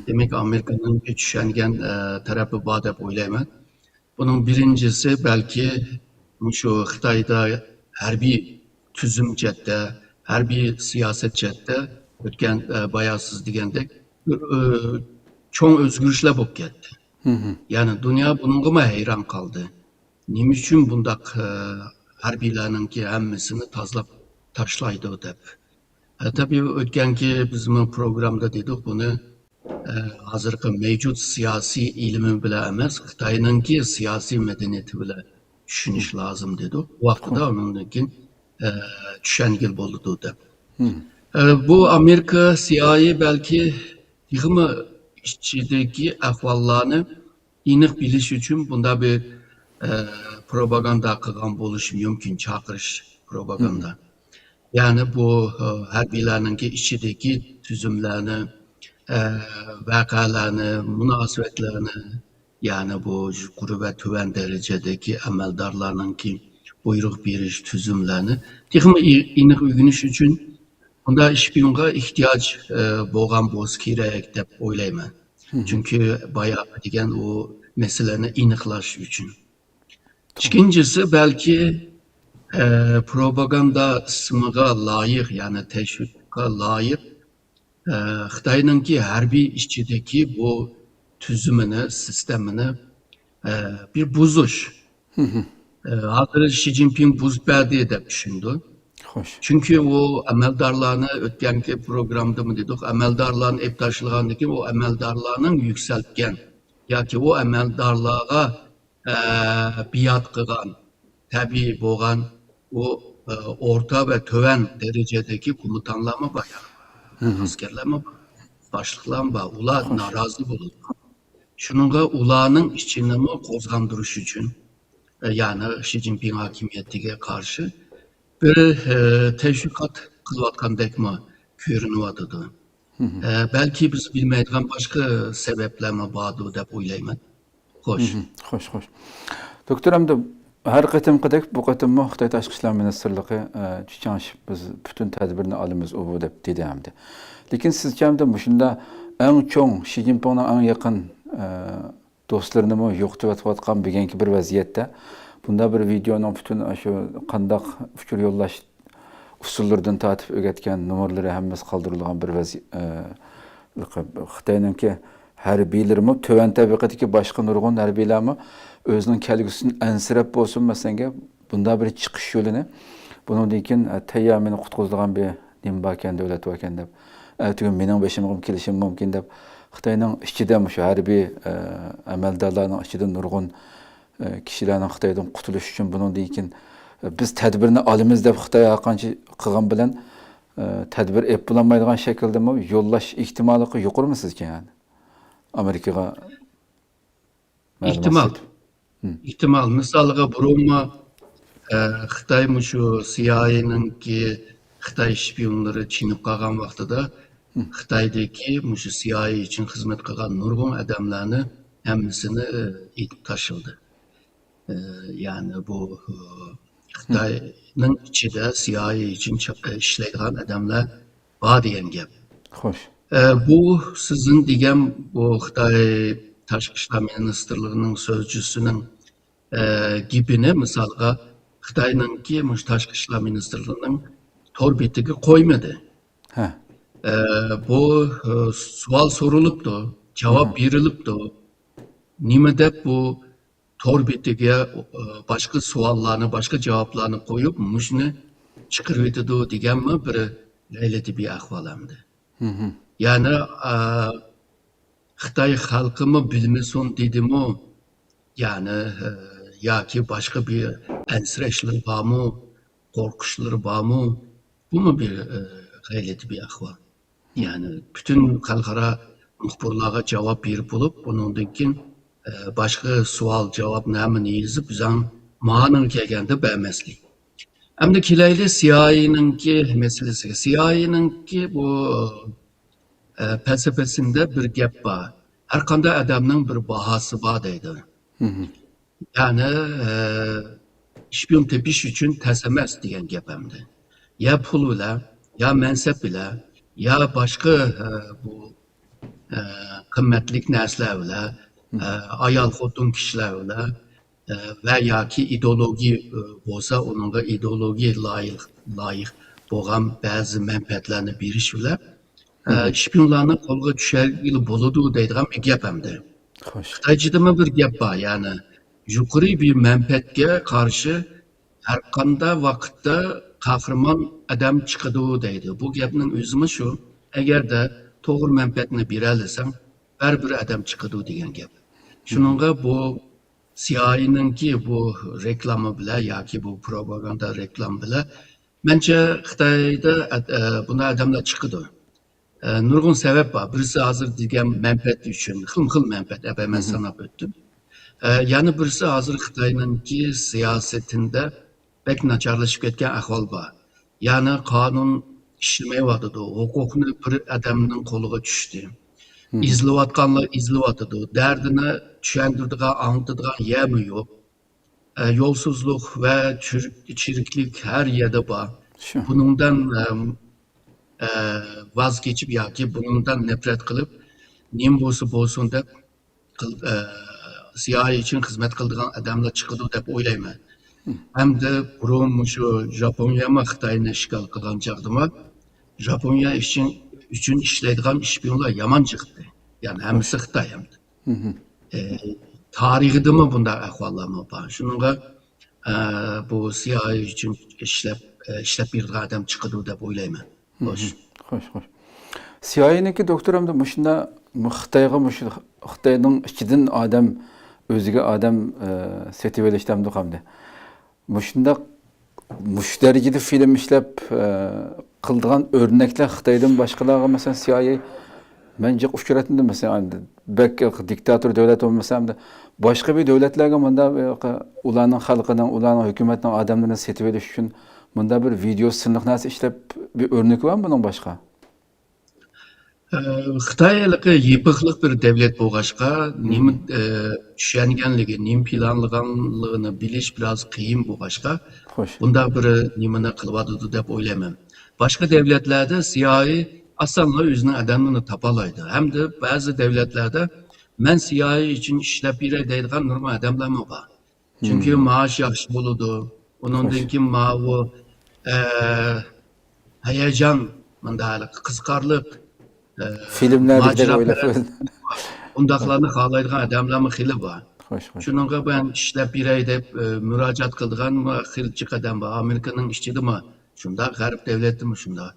دېمەك، ئامېرىكىنىڭكى چۈشەنگەن، ئە، تەرەپى بار دەپ ئويلايمەن. بۇنىڭ بىرىنچىسى، بەلكى مۇشۇ خىتايدا ھەربىي تۈزۈم جەھەتتە، ھەربىي سىياسەت جەھەتتە ئۆتكەن، ئە، بايا سىز دېگەندەك، ئۆ-، چوڭ ئۆزگىرىشلەر بولۇپ كەتتى. يەنى دۇنيا بۇنىڭغىمۇ ھەيران قالدى. نېمە ئۈچۈن بۇنداق، ئە، ھەربىيلەرنىڭكى ھەممىسىنى تازىلاپ تاشلايدۇ دەپ. ئە، تەبىئىي، ئۆتكەنكى بىزمۇ پروگرامدا دېدۇق بۇنى. ئە، ھازىرقى مەۋجۇت سىياسىي ئىلمى بىلەن ئەمەس، خىتاينىڭكى سىياسىي مەدەنىيىتى بىلەن چۈشىنىش لازىم دېدۇق. بۇ ۋاقتىدا ئۇنىڭدىن كېيىن، ئە، چۈشەنگىلى بولىدۇ دەپ. ئە، بۇ ئامېرىكا سىيائىي بەلكى تېخىمۇ ئىچىدىكى ئەھۋاللارنى ئېنىق بىلىش ئۈچۈن بۇنداق بىر، ئە، پروپاگاندا قىلغان بولۇشى مۇمكىن، چاقىرىش پروپاگاندا. يەنى بۇ، ئە، ھەربىيلەرنىڭكى ئىچىدىكى تۈزۈملەرنى، ئە، ۋەقەلەرنى، مۇناسىۋەتلەرنى، يەنى بۇ يۇقىرى ۋە تۆۋەن دەرىجىدىكى ئەمەلدارلارنىڭكى بۇيرۇق بېرىش تۈزۈملەرنى تېخىمۇ ئېنىق ئۆگىنىش ئۈچۈن بۇنداق شپىيونغا ئېھتىياج، ئە، بولغان بولسا كېرەك دەپ ئويلايمەن. چۈنكى باياقى دېگەن ئۇ مەسىلىنى ئېنىقلاش ئۈچۈن. ئىككىنچىسى، بەلكى، ئە، پروپاگاندا ئىسمىغا لايىق، يەنى تەشۋىققا لايىق، ئە، خىتاينىڭكى ھەربىي ئىچىدىكى بۇ تۈزۈمىنى، سىستېمىنى، ئە، بىر بۇزۇش. ئە، ھازىر شى جىنپىڭ بۇزۇپ بەردى دەپ چۈشىنىدۇ. خوش. چۈنكى ئۇ ئەمەلدارلارنى، ئۆتكەنكى پروگراممىدىمۇ دېدۇق، ئەمەلدارلارنى ئېلىپ تاشلىغاندىن كېيىن ئۇ ئەمەلدارلارنىڭ يۈكسەلتكەن ياكى ئۇ ئەمەلدارلارغا، ئە، بىئات قىلغان، تەبىئىي بولغان ئۇ، ئە، ئورتا ۋە تۆۋەن دەرىجىدىكى كومېندانلارمۇ بار، ئەسكەرلەرمۇ بار، باشلىقلارمۇ بار. ئۇلار نارازى بولىدۇ. شۇنىڭغا ئۇلارنىڭ ئىچىنىمۇ قوزغاندۇرۇش ئۈچۈن، ئە، يەنى شى جىنپىڭ ھاكىمىيىتىگە قارشى بىر، ئە، تەشۋىقات قىلىۋاتقاندەكمۇ كۆرۈنۈۋاتىدۇ. ئە، بەلكى بىز بىلمەيدىغان باشقا سەۋەبلەرمۇ باردۇ دەپ ئويلايمەن. خوش. خوش، خوش. دوكتور، ئەمدى ھەر قېتىمقىدەك بۇ قېتىممۇ خىتاي تاشقى ئىشلار مىنىستىرلىقى، ئە، چۈچاڭشىپ، بىز پۈتۈن تەدبىرنى ئالىمىز ئۇ بۇ دەپ دېدى ئەمدى. لېكىن سىزچە ئەمدى مۇشۇنداق ئەڭ چوڭ شى جىنپىڭنىڭ ئەڭ يېقىن، ئە، دوستلىرىنىمۇ يوقىتىۋېتىۋاتقان بۈگۈنكى بىر ۋەزىيەتتە بۇنداق بىر ۋىدېئونىڭ پۈتۈن شۇ قانداق ئۇچۇر يوللاش ئۇسۇللىرىدىن تارتىپ ئۆگەتكەن نومۇرلىرى ھەممىسى قالدۇرۇلغان بىر ۋەزىيەت. خىتاينىڭكى ھەربىيلىرىمۇ تۆۋەن تەبىقىدىكى باشقا نۇرغۇن ھەربىيلەرمۇ ئۆزىنىڭ كەلگۈسىدىن ئەنسىرەپ بولسۇن مەسىلەنگە بۇنداق بىر چىقىش يولىنى، بۇنىڭدىن كېيىن، ئە، تەييار مېنى قۇتقۇزىدىغان بىر نېمە باركەن، دۆلەت باركەن دەپ، ئەتىگۈن مېنىڭ بېشىمغىمۇ كېلىشىمۇ مۇمكىن دەپ، خىتاينىڭ ئىچىدە مۇشۇ ھەربىي، ئە، ئەمەلدارلارنىڭ ئىچىدە نۇرغۇن، ئە، كىشىلەرنىڭ خىتايدىن قۇتۇلۇش ئۈچۈن بۇنىڭدىن كېيىن، ئە، بىز تەدبىرنى ئالىمىز دەپ خىتاي ھەرقانچە قىلغان بىلەن، ئە، تەدبىر ئېلىپ بولالمايدىغان شەكىلدىمۇ يوللاش ئېھتىماللىقى يۇقىرىمۇ سىزچە يەنى؟ ئامېرىكىغا مەلۇمات ئېھتىمال. سېتىپ. مم. ئېھتىمال. مىسالغا، بۇرۇنمۇ، ئە، خىتاي مۇشۇ سىيائىينىڭكى خىتاي شپىيونلىرى چېنىپ قالغان ۋاقتىدا خىتايدىكى مۇشۇ سىئايئې ئۈچۈن خىزمەت قىلغان نۇرغۇن ئادەملەرنى ھەممىسىنى، ئېتىپ تاشلىدى. يەنى بۇ، خىتاينىڭ ئىچىدە سىئايئې ئۈچۈن چا-، ئىشلەيدىغان ئادەملەر بار دېگەن گەپ. خوش. بۇ سىزنىڭ دېگەن بۇ خىتاي تاشقى ئىشلار مىنىستىرلىقىنىڭ سۆزچىسىنىڭ، گېپىنى مىسالغا خىتاينىڭكى مۇشۇ تاشقى ئىشلار مىنىستىرلىقىنىڭ تور بېتىگە قويمىدى. ھە. بۇ، سوئال سورىلىپتۇ، جاۋاب بېرىلىپتۇ. نېمە دەپ بۇ تور بېتىگە، باشقا سوئاللارنى، باشقا جاۋابلارنى قويۇپ، مۇشۇنى چىقىرىۋېتىدۇ دېگەنمۇ بىر غەيرىي تەبىئىي ئەھۋال ئەمدى. يەنى، ئا، خىتاي خەلقىمۇ بىلمىسۇن دېدىمۇ، يەنى، ئا، ياكى باشقا بىر ئەنسىرەشلىرى بارمۇ، قورقۇشلىرى بارمۇ، بۇمۇ بىر، ئا، غەيرىي تەبىئىي ئەھۋال. يەنى پۈتۈن خەلقئارا مۇخبىرلارغا جاۋاب بېرىپ بولۇپ، بۇنىڭدىن كېيىن، ئە، باشقا سوئال جاۋابنى ھەممىنى يېزىپ، بىزنىڭ ماڭا كەلگەندە بەرمەسلىك. ئەمدى كېلەيلى سىئايئېنىڭكى مەسىلىسىگە. سىئايئېنىڭكى بۇ، ئە، پەلسەپىسىندە بىر گەپ بار. ھەر قانداق ئادەمنىڭ بىر باھاسى بار دەيدۇ. يەنى، ئە، شپىيون تېپىش ئۈچۈن تەس ئەمەس دېگەن گەپ ئەمدى. يا پۇل بىلەن، يا مەنسەپ بىلەن، يا باشقا، ئە، بۇ، ئە، قىممەتلىك نەرسىلەر بىلەن، ئە، ئايال خوتۇن كىشىلەر بىلەن، ئە، ۋە ياكى ئىدېئولوگىيە، ئە، بولسا، ئۇنىڭغا ئىدېئولوگىيە لايىق، لايىق بولغان بەزى مەنپەئەتلەرنى بېرىش بىلەن، ئە، شپىيونلارنى قولغا چۈشۈرگىلى بولىدۇ دەيدىغان بىر گەپ ئەمدى. خوش. خىتايچىدىمۇ بىر گەپ بار، يەنى يۇقىرى بىر مەنپەئەتكە قارشى ھەر قانداق ۋاقىتتا قەھرىمان ئادەم چىقىدۇ دەيدۇ. بۇ گەپنىڭ ئۆزىمۇ شۇ، ئەگەردە توغرا مەنپەئەتنى بېرەلىسەڭ، بەرىبىر ئادەم چىقىدۇ دېگەن گەپ. شۇنىڭغا بۇ سىئايئېنىڭكى بۇ رېكلاما بىلەن ياكى بۇ پروپاگاندا رېكلاما بىلەن، مەنچە خىتايدا ئەد-، ئە، بۇنداق ئادەملەر چىقىدۇ. ئە، نۇرغۇن سەۋەب بار. بىرسى ھازىر دېگەن مەنپەئەت ئۈچۈن، خىلمۇ خىل مەنپەئەت، ئەبەد مەن ساناپ ئۆتتۈم. ئە، يەنە بىرسى ھازىر خىتاينىڭكى سىياسىتىندە بەك ناچارلىشىپ كەتكەن ئەھۋال بار. يەنى قانۇن ئىشلىمەيۋاتىدۇ، ھوقۇقنى بىر ئادەمنىڭ قولىغا چۈشتى. ئېزىلىۋاتقانلار ئېزىلىۋاتىدۇ. دەردىنى چۈشەندۈرىدىغان، ئاڭلىتىدىغان يەرمۇ يوق. ئە، يولسىزلىق ۋە چىرىك-، چىرىكلىك ھەر يەردە بار. شۇ. بۇنىڭدىن، ئەم، ئە، ۋاز كېچىپ ياكى بۇنىڭدىن نەپرەت قىلىپ، نېمە بولسا بولسۇن دەپ قىل-، ئە، سىيائىي ئۈچۈن خىزمەت قىلىدىغان ئادەملەر چىقىدۇ دەپ ئويلايمەن. ھەمدە بۇرۇن مۇشۇ ژاپونىيەمۇ خىتاينى ئىشغال قىلغان چاغدىمۇ، ژاپونىيە ئۈچۈن، ئۈچۈن ئىشلەيدىغان شپىيونلار يامان چىقتى. يەنى ھەممىسى خىتاي ئەمدى. ئە، تارىخىدىمۇ بۇنداق ئەھۋاللارمۇ بار. شۇنىڭغا، ئە، بۇ سىيائىي ئۈچۈن ئىشلەپ، ئە، ئىشلەپ بېرىدىغان ئادەم چىقىدۇ دەپ ئويلايمەن. خوش. خوش، خوش. سىيائىينىڭكى دوكتور ئەمدى مۇشۇنداق، مۇ-، خىتايغا مۇشۇ، خىتاينىڭ ئىچىدىن ئادەم، ئۆزىگە ئادەم، ئە، سېتىۋېلىشتا ئەمدى قالدى. مۇشۇنداق، مۇشۇ دەرىجىدە فىلىم ئىشلەپ، ئە، قىلىدىغان ئۆرنەكلەر خىتايدىن باشقىلارغا، مەسىلەن، سىيائىي مەن جىق ئۇچراتمىدىم، مەسىلەن، بەك دىكتاتور دۆلەت بولمىسا ئەمدى باشقا بىر دۆلەتلەرگە مۇنداق، ئۇلارنىڭ خەلقىنىڭ، ئۇلارنىڭ ھۆكۈمەتنىڭ ئادەملىرىنى سېتىۋېلىش ئۈچۈن مۇنداق بىر ۋىدېئو سىنىق نەرسە ئىشلەپ، بىر ئۆرنىكى بارمۇ بۇنىڭ باشقا؟ ئە، خىتاي ھېلىقى يېپىقلىق بىر دەۋلەت بولغاچقا، نېمە، ئە، چۈشەنگەنلىكى، نېمە پىلانلىغانلىقىنى بىلىش بىراز قىيىن بولغاچقا، خوش. بۇنداق بىر نېمىنى قىلىۋاتىدۇ دەپ ئويلايمەن. باشقا دەۋلەتلەردە سىيائىي ئاسانلا ئۆزىنىڭ ئادەملىرىنى تاپالايدۇ. ھەمدە بەزى دەۋلەتلەردە مەن سىيائىي ئۈچۈن ئىشلەپ بېرەي دەيدىغان نۇرغۇن ئادەملەرمۇ بار. چۈنكى مائاش ياخشى بولىدۇ. ئۇنىڭدىن كېيىن ماۋۇ، ئە، ھەيەجان، مۇنداق قىزىقارلىق، ئە، فىلىملەردىكىدەك ماجىراپەرەس، ئويلاپ. ئۇنداقلارنى خالايدىغان ئادەملەرمۇ خېلى بار. خوش، خوش. شۇنىڭغا مەن ئىشلەپ بېرەي دەپ، ئە، مۇراجىئەت قىلىدىغان خېلى جىق ئادەم بار. ئامېرىكىنىڭ ئىچىدىمۇ شۇنداق، غەرب دەۋلەتتىمۇ شۇنداق.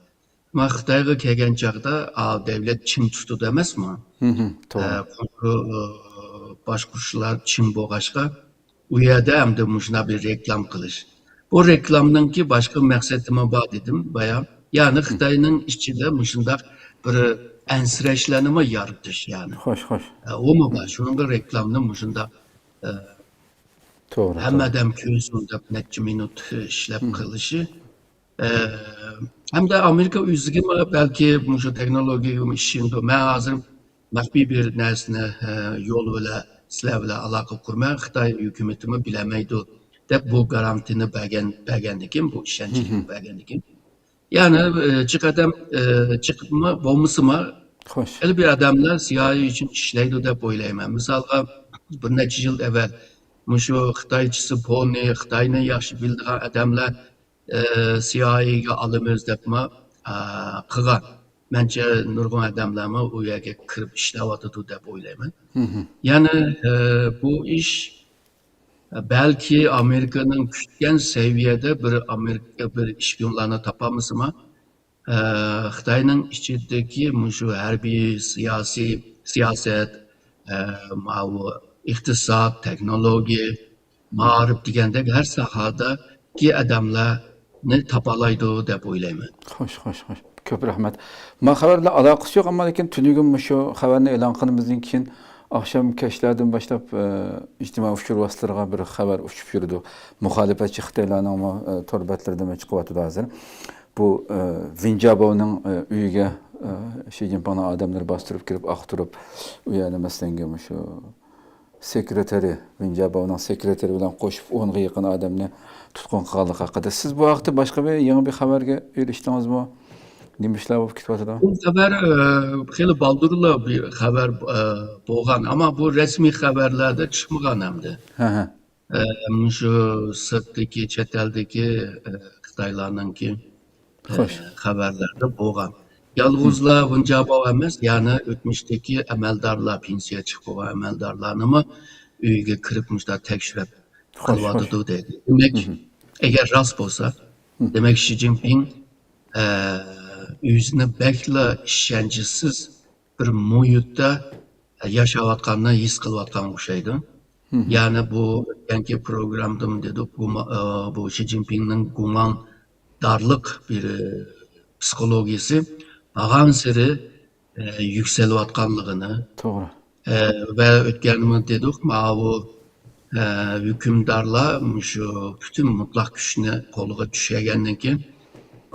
ئەمما خىتايغا كەلگەن چاغدا، ئا، دەۋلەت چىڭ تۇتىدۇ ئەمەسمۇ؟ توغرا. ئە، كونترول، ئە، باشقۇرۇشلار چىڭ بولغاچقا، ئۇ يەردە ئەمدى مۇشۇنداق بىر رېكلام قىلىش. بۇ رېكلامنىڭكى باشقا مەقسىتىمۇ بار دېدىم بايا. يەنى خىتاينىڭ ئىچىدە مۇشۇنداق بىر ئەنسىرەشلەرنىمۇ يارىتىش يەنى. خوش، خوش. ئە، ئۇمۇ بار. شۇنىڭغا رېكلامنى مۇشۇنداق، ئە، توغرا، ھەممە ئادەم كۆرسۇن دەپ نەچچە مىنۇت ئىشلەپ قىلىشى. ئە، ھەمدە ئامېرىكا ئۆزىگىمۇ بەلكى مۇشۇ تېخنولوگىيەگىمۇ ئىشىنىدۇ. مەن ھازىر مەخپىي بىر نەرسىنى، ئە، يول بىلەن سىلەر بىلەن ئالاقە قۇرىمەن، خىتاي ھۆكۈمىتىمۇ بىلەلمەيدۇ دەپ بۇ گارانتىنى بەرگەن، بەرگەندىكىن، بۇ ئىشەنچنى بەرگەندىكىن. يەنى، ئە، چىقىدام، ئە، چىقىپمۇ بولمىسىمۇ، خوش. خېلى بىر ئادەملەر سىئايئې ئۈچۈن ئىشلەيدۇ دەپ ئويلايمەن. مىسالغا، بىر نەچچە يىل ئەۋەل مۇشۇ خىتايچىسى بوننى، خىتاينى ياخشى بىلىدىغان ئادەملەر، ئە، سىئايئېگە ئالىمىز دەپمۇ، ئە، قىلغان. مەنچە نۇرغۇن ئادەملەرمۇ ئۇ يەرگە كىرىپ ئىشلەۋاتىدۇ دەپ ئويلايمەن. يەنى، ئە، بۇ ئىش، ئە، بەلكى ئامېرىكىنىڭ كۈتكەن سەۋىيەدە بىر ئامېرىكا بىر ئىشپىيونلارنى تاپالمىسىمۇ، ئە، خىتاينىڭ ئىچىدىكى مۇشۇ ھەربىي، سىياسىي، سىياسەت، ئە، ماۋۇ ئىقتىساد، تېخنولوگىيە، مائارىپ دېگەندەك ھەر ساھەدىكى ئادەملەرنى تاپالايدۇ دەپ ئويلايمەن. خوش، خوش، خوش. كۆپ رەھمەت. ما خەۋەر بىلەن ئالاقىسى يوق، ئەمما لېكىن تۈنۈگۈن مۇشۇ خەۋەرنى ئېلان قىلغىنىمىزدىن كېيىن ئاخشام كەچلەردىن باشلاپ، ئە، ئىجتىمائىي ئۇچۇر ۋاسىتىلىرىغا بىر خەۋەر ئۇچۇپ يۈرىدۇ. مۇخالىپەتچى خىتايلارنىڭمۇ، ئە، تور بەتلىرىدىمۇ چىقىۋاتىدۇ ھازىر. بۇ، ئە، ۋېن جياباۋنىڭ، ئە، ئۆيىگە، ئە، شى جىنپىڭنىڭ ئادەملىرى باستۇرۇپ كىرىپ، ئاختۇرۇپ، ئۇ يەردە مەسىلەن، مۇشۇ سېكرېتارى، ۋېن جياباۋنىڭ سېكرېتارى بىلەن قوشۇپ ئونغا يېقىن ئادەمنى تۇتقۇن قىلغانلىقى ھەققىدە. سىز بۇ ھەقتە باشقا بىر يېڭى بىر خەۋەرگە ئېرىشتىڭىزمۇ؟ نېمە ئىشلار بولۇپ كېتىۋاتىدۇ؟ بۇ خەۋەر، ئە، خېلى بالدۇرلا بىر خەۋەر، ئە، بولغان، ئەمما بۇ رەسمىي خەۋەرلەردە چىقمىغان ئەمدى. ھە، ھە. ئە، مۇشۇ سىرتتىكى، چەت ئەلدىكى، ئە، خىتايلارنىڭكى، ئە، خوش. خەۋەرلەردە بولغان. يالغۇزلا ۋېن جياباۋ ئەمەس، يەنە ئۆتمۈشتىكى ئەمەلدارلار، پېنسىيە چىقىپ بولغان ئەمەلدارلارنىمۇ ئۆيىگە كىرىپ مۇشۇنداق تەكشۈرۈپ خوش، قىلىۋاتىدۇ خوش. دەيدۇ. دېمەك، ئەگەر راست بولسا، دېمەك، شى جىنپىڭ، ئە، ئۆزىنى بەكلا ئىشەنچسىز بىر مۇھىتتا ياشاۋاتقاننى ھېس قىلىۋاتقانغا ئوخشايدۇ. يەنى بۇ ئۆتكەنكى پروگراممىدىمۇ دېدۇق، بۇ، ئە، بۇ شى جىنپىڭنىڭ گۇماندارلىق بىر، ئە، پسىخولوگىيىسى بارغانسېرى، ئە، يۈكسىلىۋاتقانلىقىنى، توغرا. ئە، ۋە ئۆتكەندىمۇ دېدۇق، ماۋۇ، ئە، ھۆكۈمدارلار مۇشۇ پۈتۈن مۇتلەق كۈچنى قولىغا چۈشۈرگەندىن كېيىن،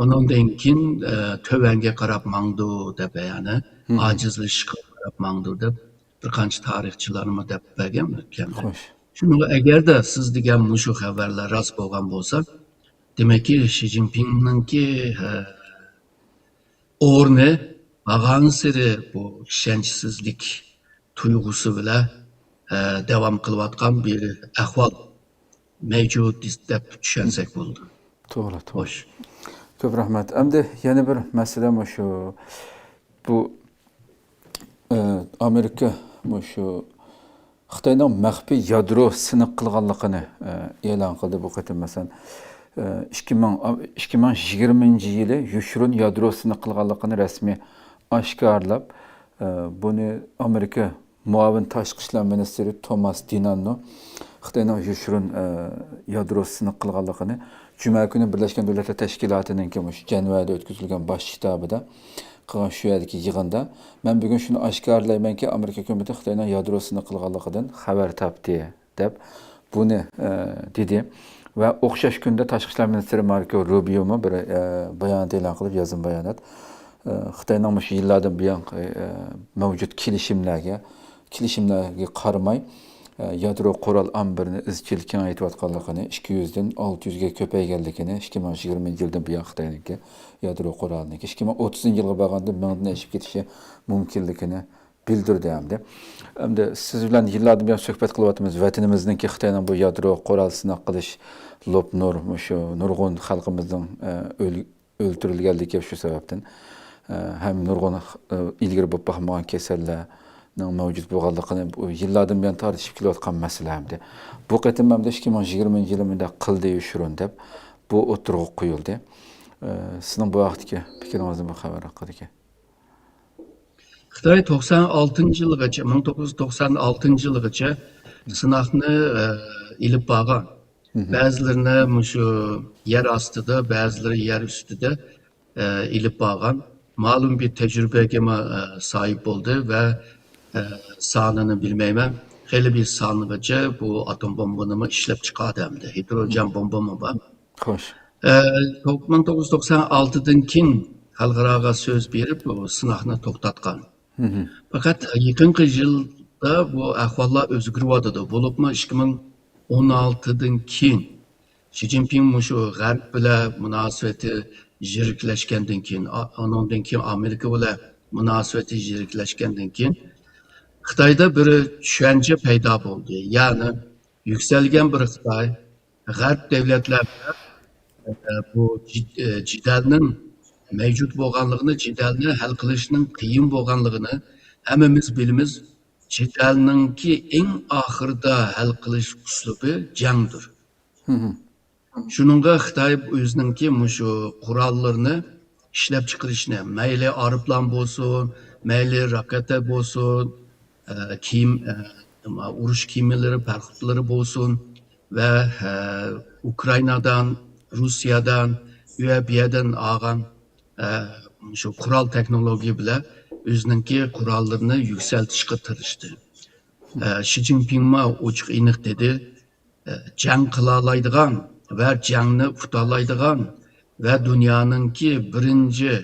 ئۇنىڭدىن كېيىن، ئە، تۆۋەنگە قاراپ ماڭدۇ دەپ، يەنى ئاجىزلىشىشقا قاراپ ماڭدۇ دەپ بىر قانچە تارىخچىلارمۇ دەپ بەرگەن ئۆتكەندە. خوش. شۇنىڭغا ئەگەردە سىز دېگەن مۇشۇ خەۋەرلەر راست بولغان بولسا، دېمەككى، شى جىنپىڭنىڭكى، ئە، ئورنى بارغانسېرى بۇ ئىشەنچسىزلىك تۇيغۇسى بىلەن، ئە، داۋام قىلىۋاتقان بىر ئەھۋال مەۋجۇت دەپ چۈشەنسەك بولىدۇ. توغرا، توغرا. خوش. كۆپ رەھمەت. ئەمدى يەنە بىر مەسىلە مۇشۇ. بۇ، ئە، ئامېرىكا مۇشۇ خىتاينىڭ مەخپىي يادرو سىنىق قىلغانلىقىنى، ئە، ئېلان قىلدى بۇ قېتىم. مەسىلەن، ئە، ئىككى مىڭ، ئىككى مىڭ يىگىرمىنچى يىلى يوشۇرۇن يادرو سىنىق قىلغانلىقىنى رەسمىي ئاشكارىلاپ، ئە، بۇنى ئامېرىكا مۇئاۋىن تاشقى ئىشلار مىنىستىرى توماس دىناننو خىتاينىڭ يوشۇرۇن، ئە، يادرو سىنىق قىلغانلىقىنى جۈمە كۈنى بىرلەشكەن دۆلەتلەر تەشكىلاتىنىڭكى مۇشۇ جەنۋەدە ئۆتكۈزۈلگەن باش شتابىدا قىلغان شۇ يەردىكى يىغىندا، مەن بۈگۈن شۇنى ئاشكارىلايمەنكى، ئامېرىكا ھۆكۈمىتى خىتاينىڭ يادرو سىنىق قىلغانلىقىدىن خەۋەر تاپتى، دەپ بۇنى، ئە، دېدى. ۋە ئوخشاش كۈندە تاشقى ئىشلار مىنىستىرى ماركو روبىيومۇ بىر، ئە، بايانات ئېلان قىلىپ، يازما بايانات، ئە، خىتاينىڭ مۇشۇ يىللاردىن بۇيانقى، ئە، مەۋجۇت كېلىشىملەرگە، كېلىشىملەرگە قارىماي، ئە، يادرو قورال ئامبىرىنى ئىزچىل كېڭەيتىۋاتقانلىقىنى، ئىككى يۈزدىن ئالتە يۈزگە كۆپەيگەنلىكىنى، ئىككى مىڭ يىگىرمىنچى يىلدىن بۇيان خىتاينىڭكى يادرو قورالىنىڭكى ئىككى مىڭ ئوتتۇزىنچى يىلغا بارغاندا مىڭدىن ئېشىپ كېتىشى مۇمكىنلىكىنى بىلدۈردى ئەمدى. ئەمدى سىز بىلەن يىللاردىن بۇيان سۆھبەت قىلىۋاتىمىز. ۋەتىنىمىزنىڭكى خىتاينىڭ بۇ يادرو قورال سىناق قىلىش لوپنۇر، مۇشۇ نۇرغۇن خەلقىمىزنىڭ، ئە، ئۆل-، ئۆلتۈرۈلگەنلىكى شۇ سەۋەبتىن، ئە، ھەم نۇرغۇن، ئە، ئىلگىرى بولۇپ باقمىغان كېسەللەرنىڭ مەۋجۇت بولغانلىقىنى بۇ يىللاردىن بۇيان تارتىشىپ كېلىۋاتقان مەسىلە ئەمدى. بۇ قېتىم ئەمدى ئىككى مىڭ يىگىرمىنچى يىلى مۇنداق قىلدى يوشۇرۇن دەپ بۇ ئوتتۇرىغا قويۇلدى. ئە، سىزنىڭ بۇ ھەقتىكى پىكرىڭىزنى بۇ خەۋەر ھەققىدىكى. خىتاي توقسان ئالتىنچى يىلغىچە، مىڭ توققۇز يۈز توقسان ئالتىنچى يىلغىچە سىناقنى، ئە، ئېلىپ بارغان. بەزىلىرىنى مۇشۇ يەر ئاستىدا، بەزىلىرى يەر ئۈستىدە، ئە، ئېلىپ بارغان. مەلۇم بىر تەجرىبىگىمۇ، ئە، ساھىب بولدى ۋە، ئە، سانىنى بىلمەيمەن. خېلى بىر سانغىچە بۇ ئاتوم بومبىنىمۇ ئىشلەپ چىقاردى ئەمدى. ھىدروجەن بومبىمۇ بار. خوش. ئە، توق-، مىڭ توققۇز يۈز توقسان ئالتىدىن كېيىن خەلقئاراغا سۆز بېرىپ، بۇ سىناقنى توختاتقان. مھم. پەقەت يېقىنقى يىلدا بۇ ئەھۋاللار ئۆزگىرىۋاتىدۇ. بولۇپمۇ ئىككى مىڭ ئون ئالتىدىن كېيىن شى جىنپىڭ مۇشۇ غەرب بىلەن مۇناسىۋىتى يىرىكلەشكەندىن كېيىن، ئا-، ئانىڭدىن كېيىن ئامېرىكا بىلەن مۇناسىۋىتى يىرىكلەشكەندىن كېيىن، خىتايدا بىر چۈشەنچە پەيدا بولدى. يەنى يۈكسەلگەن بىر خىتاي، غەرب دەۋلەتلەر بىلەن، ئە، بۇ جىد-، ئە، جېدەلنىڭ مەۋجۇت بولغانلىقىنى، جېدەلنى ھەل قىلىشنىڭ قىيىن بولغانلىقىنى ھەممىمىز بىلىمىز. جېدەلنىڭكى ئەڭ ئاخىرىدا ھەل قىلىش ئۇسلۇبى جەڭدۇر. مھم. شۇنىڭغا خىتاي ئۆزىنىڭكى مۇشۇ قوراللىرىنى ئىشلەپچىقىرىشنى، مەيلى ئايروپىلان بولسۇن، مەيلى راكېتا بولسۇن، ئە، كىيىم، ئە، ئۇرۇش كىيىملىرى، پاراخوتلىرى بولسۇن ۋە، ئە، ئۇكرائىنادىن، روسىيەدىن، ئۇ يەر بۇ يەردىن ئالغان، ئە، شۇ قورال تېخنولوگىيە بىلەن ئۆزىنىڭكى قوراللىرىنى يۈكسەلتىشقا تىرىشتى. ئە، شى جىنپىڭمۇ ئوچۇق ئېنىق دېدى، ئە، جەڭ قىلالايدىغان ۋە جەڭنى ئۇتالايدىغان ۋە دۇنيانىڭكى بىرىنچى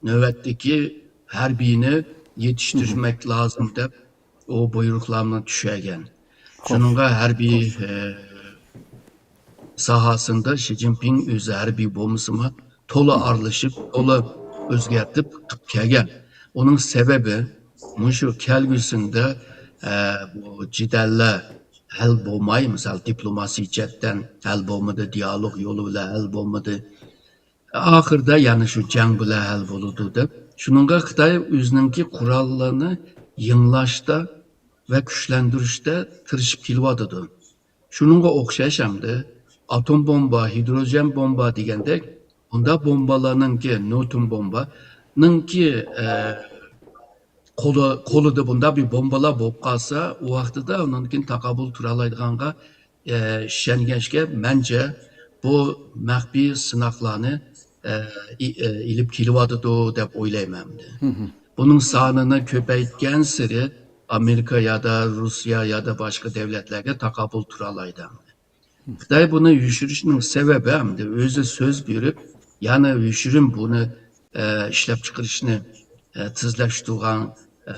نۆۋەتتىكى ھەربىينى يېتىشتۈرمەك لازىم دەپ ئۇ بۇيرۇقلارنى چۈشۈرگەن. شۇنىڭغا ھەربىي، ئە، ساھەسىندە شى جىنپىڭ ئۆزى ھەربىي بولمىسىمۇ، تولا ئارىلىشىپ، تولا ئۆزگەرتىپ قىلىپ كەلگەن. ئۇنىڭ سەۋەبى مۇشۇ كەلگۈسىدە، ئە، بۇ جېدەللەر ھەل بولماي، مىسال، دىپلوماسىي جەھەتتىن ھەل بولمىدى، دىئالوگ يولى بىلەن ھەل بولمىدى. ئاخىرىدا يەنە شۇ جەڭ بىلەن ھەل بولىدۇ دەپ. شۇنىڭغا خىتاي ئۆزىنىڭكى قوراللىرىنى يېڭىلاشتا ۋە كۈچلەندۈرۈشتە تىرىشىپ كېلىۋاتىدۇ. شۇنىڭغا ئوخشاش ئەمدى ئاتوم بومبا، ھىدروجېن بومبا دېگەندەك، بۇنداق بومبىلارنىڭكى، نيۇتون بومبانىڭكى، ئە، قولى، قولىدا بۇنداق بىر بومبىلار بولۇپ قالسا، ئۇ ۋاقتىدا ئۇنىڭدىن كېيىن تاقابىل تۇرالايدىغانغا، ئە، ئىشەنگەچكە، مەنچە بۇ مەخپىي سىناقلارنى، ئە، ئى-، ئە، ئېلىپ كېلىۋاتىدۇ دەپ ئويلايمەن ئەمدى. بۇنىڭ سانىنى كۆپەيتكەنسېرى ئامېرىكا يادا روسىيە يادا باشقا دەۋلەتلەرگە تاقابىل تۇرالايدۇ. خىتاي بۇنى يوشۇرۇشنىڭ سەۋەبى ھەمدە ئۆزى سۆز بېرىپ، يەنە يوشۇرۇن بۇنى، ئە، ئىشلەپچىقىرىشنى، ئە، تېزلەشتۈرگەن، ئە،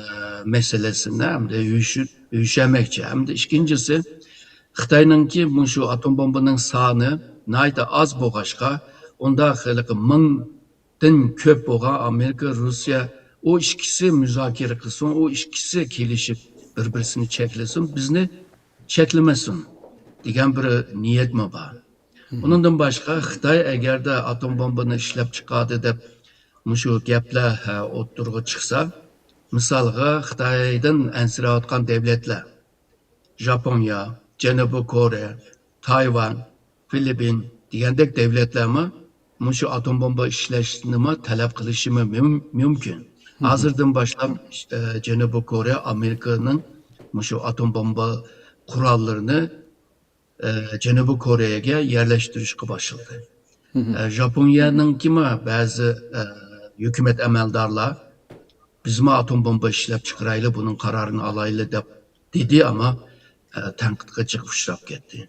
مەسىلىسىنى ھەمدە يوشۇر-، يوشۇرماقچى. ھەمدە ئىككىنچىسى، خىتاينىڭكى مۇشۇ ئاتوم بومبىنىڭ سانى ناھايىتى ئاز بولغاچقا، ئۇنداق ھېلىقى مىڭ دىن كۆپ بولغان ئامېرىكا، روسىيە، ئۇ ئىككىسى مۇزاكىرە قىلسۇن، ئۇ ئىككىسى كېلىشىپ بىر-بىرسىنى چەكلىسۇن، بىزنى چەكلىمەسۇن دېگەن بىر نىيەتمۇ بار. ئۇنىڭدىن باشقا خىتاي ئەگەردە ئاتوم بومبىنى ئىشلەپ چىقاردى دەپ مۇشۇ گەپلەر، ھە، ئوتتۇرىغا چىقسا، مىسالغا خىتايدىن ئەنسىرەۋاتقان دەۋلەتلەر، ژاپونىيە، جەنۇبىي كورېيە، تايۋان، فىلىپپىن دېگەندەك دەۋلەتلەرمۇ مۇشۇ ئاتوم بومبا ئىشلەشنىمۇ تەلەپ قىلىشىمۇ مۇم-، مۇمكىن. ھازىردىن باشلاپ، ئە، جەنۇبىي كورېيە ئامېرىكىنىڭ مۇشۇ ئاتوم بومبا قوراللىرىنى، ئە، جەنۇبىي كورېيەگە يەرلەشتۈرۈشكە باشلىدى. ئە، ژاپونىيەنىڭكىمۇ بەزى، ئە، ھۆكۈمەت ئەمەلدارلار بىزمۇ ئاتوم بومبا ئىشلەپ چىقىرايلى، بۇنىڭ قارارىنى ئالايلى دەپ دېدى، ئەمما، ئە، تەنقىدقا جىق ئۇچراپ كەتتى.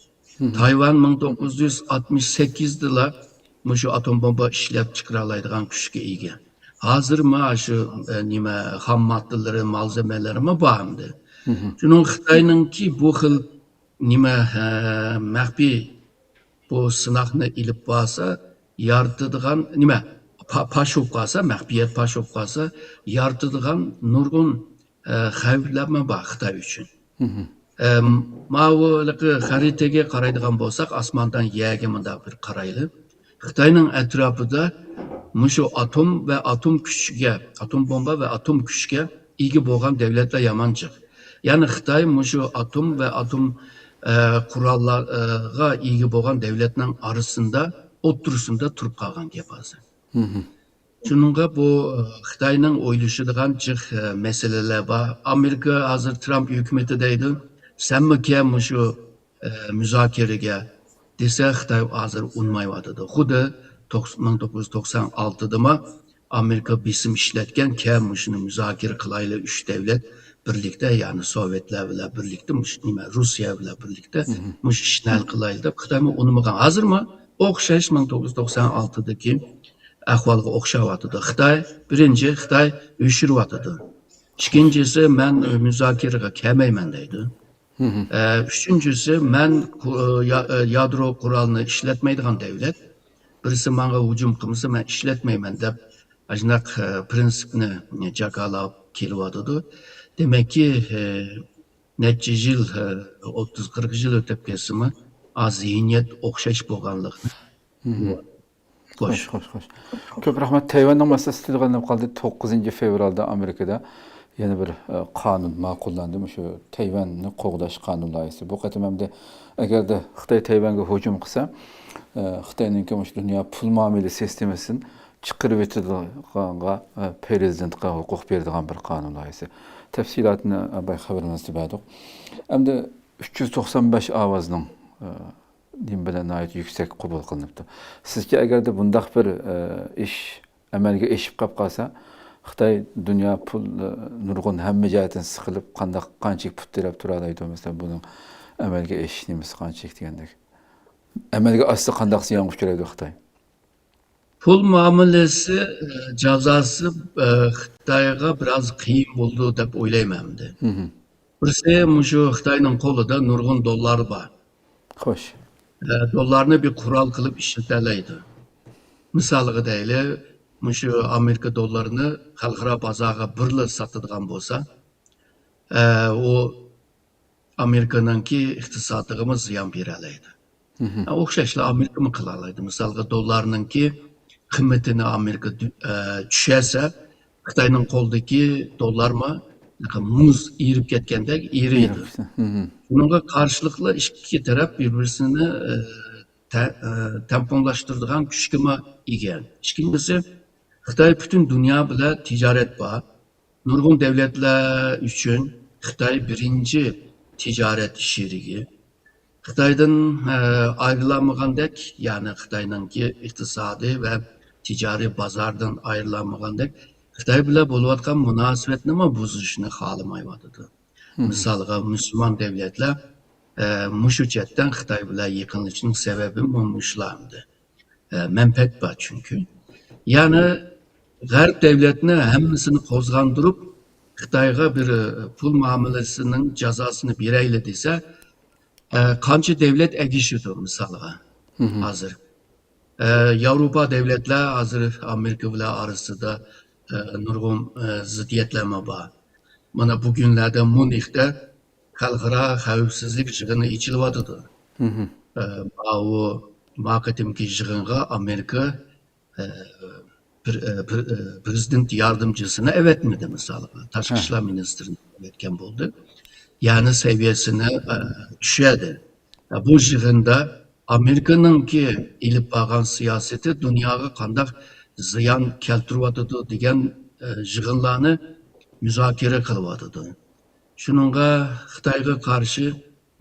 تايۋان مىڭ توققۇز يۈز ئاتمىش سەككىزدىلا مۇشۇ ئاتوم بومبا ئىشلەپ چىقىرالايدىغان كۈچكە ئىگە. ھازىرمۇ شۇ، ئە، نېمە، خام ماددىلىرى، مالزېمىلىرىمۇ بار ئەمدى. شۇنىڭ خىتاينىڭكى بۇ خىل نېمە، ئە، مەخپىي بۇ سىناقنى ئېلىپ بارسا، يارىتىدىغان نېمە، پا-، پاش بولۇپ قالسا، مەخپىيەت پاش بولۇپ قالسا، يارىتىدىغان نۇرغۇن، ئە، خەۋپلەرمۇ بار خىتاي ئۈچۈن. ئە، ماۋۇ ھېلىقى خەرىتىگە قارايدىغان بولساق، ئاسماندىن يەرگە مۇنداق بىر قارايلى. خىتاينىڭ ئەتراپىدا مۇشۇ ئاتوم ۋە ئاتوم كۈچىگە، ئاتوم بومبا ۋە ئاتوم كۈچكە ئىگە بولغان دەۋلەتلەر يامان جىق. يەنى خىتاي مۇشۇ ئاتوم ۋە ئاتوم، ئە، قوراللارغا ئىگە بولغان دەۋلەتنىڭ ئارىسىندا، ئوتتۇرىسىدا تۇرۇپ قالغان گەپ ھازىر. شۇنىڭغا بۇ، ئە، خىتاينىڭ ئويلىشىدىغان جىق، ئە، مەسىلىلەر بار. ئامېرىكا ھازىر ترامپ ھۆكۈمىتى دەيدۇ، سەنمۇ كەل مۇشۇ ئە، مۇزاكىرىگە دېسە، خىتاي ھازىر ئۇنىمايۋاتىدۇ. خۇددى توقس-، مىڭ توققۇز يۈز توقسان ئالتىدىمۇ ئامېرىكا بېسىم ئىشلەتكەن، كەل مۇشۇنى مۇزاكىرە قىلايلى، ئۈچ دەۋلەت بىرلىكتە، يەنى سوۋېتلار بىلەن بىرلىكتە، مۇشۇ نېمە، روسىيە بىلەن بىرلىكتە مۇشۇ ئىشنى ھەل قىلايلى دەپ، خىتايمۇ ئۇنىمىغان. ھازىرمۇ ئوخشاش مىڭ توققۇز يۈز توقسان ئالتىدىكى ئەھۋالغا ئوخشاۋاتىدۇ. خىتاي، بىرىنچى، خىتاي يوشۇرۇۋاتىدۇ. ئىككىنچىسى، مەن مۇزاكىرىگە كەلمەيمەن دەيدۇ. ئە، ئۈچىنچىسى، مەن قۇ-، يا-، يادرو قورالنى ئىشلەتمەيدىغان دەۋلەت. بىرسى ماڭا ھۇجۇم قىلمىسا، مەن ئىشلەتمەيمەن دەپ، ئاشۇنداق، ئە، پرىنسىپنى جاكارلاپ كېلىۋاتىدۇ. دېمەككى، ئە، نەچچە يىل، ئە، ئوتتۇز، قىرىق يىل ئۆتۈپ كەتسىمۇ، ئا، زېھنىيەت ئوخشاش بولغانلىقىنى. خوش، خوش، خوش. كۆپ رەھمەت. تەيۋەننىڭ مەسىلىسى تىلغا ئېلىنىپ قالدى. توققۇزىنچى فېۋرالدا ئامېرىكىدا يەنە بىر، ئە، قانۇن ماقۇللاندى. مۇشۇ تەيۋەننى قوغداش قانۇن لايىھەسى. بۇ قېتىم ئەمدى ئەگەردە خىتاي تەيۋەنگە ھۇجۇم قىلسا، ئە، خىتاينىڭكى مۇشۇ دۇنيا پۇل مۇئامىلە سىستېمىسىنى چىقىرىۋېتىدىغانغا، ئە، پرېزىدېنتقا ھوقۇق بېرىدىغان بىر قانۇن لايىھەسى. تەپسىلاتىنى ئاۋۋال خەۋىرىمىزدە بەردۇق. ئەمدى ئۈچ يۈز توقسان بەش ئاۋازنىڭ، ئە، نېمە بىلەن ناھايىتى يۈكسەك قوبۇل قىلىنىپتۇ. سىزچە، ئەگەردە بۇنداق بىر، ئە، ئىش ئەمەلگە ئېشىپ قاپ قالسا، خىتاي دۇنيا پۇل، ئە، نۇرغۇن ھەممە جەھەتتىن سىقىلىپ، قانداق، قانچىلىك پۇت تىرەپ تۇرالايدۇ، مەسىلەن، بۇنىڭ ئەمەلگە ئېشىش نېمىسى قانچىلىك دېگەندەك. ئەمەلگە ئاشسا قانداق زىيانغا ئۇچرايدۇ خىتاي؟ پۇل مۇئامىلىسى، ئە، جازاسى، ئە، خىتايغا بىراز قىيىن بولىدۇ دەپ ئويلايمەن ئەمدى. بىرسى، مۇشۇ خىتاينىڭ قولىدا نۇرغۇن دوللار بار. خوش. ئە، دوللارنى بىر قورال قىلىپ ئىشلىتەلەيدۇ. مىسالغا دەيلى، مۇشۇ ئامېرىكا دوللىرىنى خەلقئارا بازارغا بىرلا ساتىدىغان بولسا، ئە، ئۇ ئامېرىكىنىڭكى ئىقتىسادىغىمۇ زىيان بېرەلەيدۇ. ئوخشاشلا ئامېرىكىمۇ قىلالايدۇ. مىسالغا، دوللارنىڭكى قىممىتىنى ئامېرىكا دۈ-، ئە، چۈشۈرسە، خىتاينىڭ قولىدىكى دوللارمۇ مۇز ئېرىپ كەتكەندەك ئېرىيدۇ. بۇنىڭغا قارشىلىقلا ئىككى تەرەپ بىر-بىرسىنى، ئە، تە-، ئە، تەڭپۇڭلاشتۇرىدىغان كۈچكىمۇ ئىگە. ئىككىنچىسى، خىتاي پۈتۈن دۇنيا بىلەن تىجارەت بار. نۇرغۇن دۆلەتلەر ئۈچۈن خىتاي بىرىنچى تىجارەت شېرىكى. خىتايدىن، ئە، ئايرىلالمىغاندەك، يەنى خىتاينىڭكى ئىقتىسادىي ۋە تىجارىي بازاردىن ئايرىلالمىغاندەك، خىتاي بىلەن بولۇۋاتقان مۇناسىۋەتنىمۇ بۇزۇشنى خالىمايۋاتىدۇ. مىسالغا، مۇسۇلمان دۆلەتلەر، ئە، مۇشۇ جەھەتتىن خىتاي بىلەن يېقىنلىشىشنىڭ سەۋەبى مۇ-، مۇشۇلار ئەمدى. ئە، مەنپەئەت بار چۈنكى. يەنى غەرب دۆلەتنى ھەممىسىنى قوزغاندۇرۇپ، خىتايغا بىر، ئە، پۇل مۇئامىلىسىنىڭ جازاسىنى بېرەيلى دېسە، ئە، قانچە دۆلەت ئەگىشىدۇ مىسالغا ھازىر. ئە، ياۋروپا دۆلەتلەر ھازىر ئامېرىكا بىلەن ئارىسىدا، ئە، نۇرغۇن، ئە، زىددىيەتلەرمۇ بار. مانا بۇ كۈنلەردە ميۇنختا خەلقئارا خەۋپسىزلىك يىغىنى ئېچىلىۋاتىدۇ. ئە، ماۋۇ، ما قېتىمقى يىغىنغا ئامېرىكا، ئە، پر-، ئە، پر-، ئە، پرېزىدېنت ياردەمچىسىنى ئەۋەتمىدى، مىسالغا. تاشقى ئىشلار مىنىستىرىنى ئەۋەتكەن بولدى. يەنى سەۋىيەسىنى، ئە، چۈشۈردى. ئە، بۇ يىغىندا ئامېرىكىنىڭكى ئېلىپ بارغان سىياسىتى دۇنياغا قانداق زىيان كەلتۈرۈۋاتىدۇ دېگەن، ئە، يىغىنلارنى مۇزاكىرە قىلىۋاتىدۇ. شۇنىڭغا خىتايغا قارشى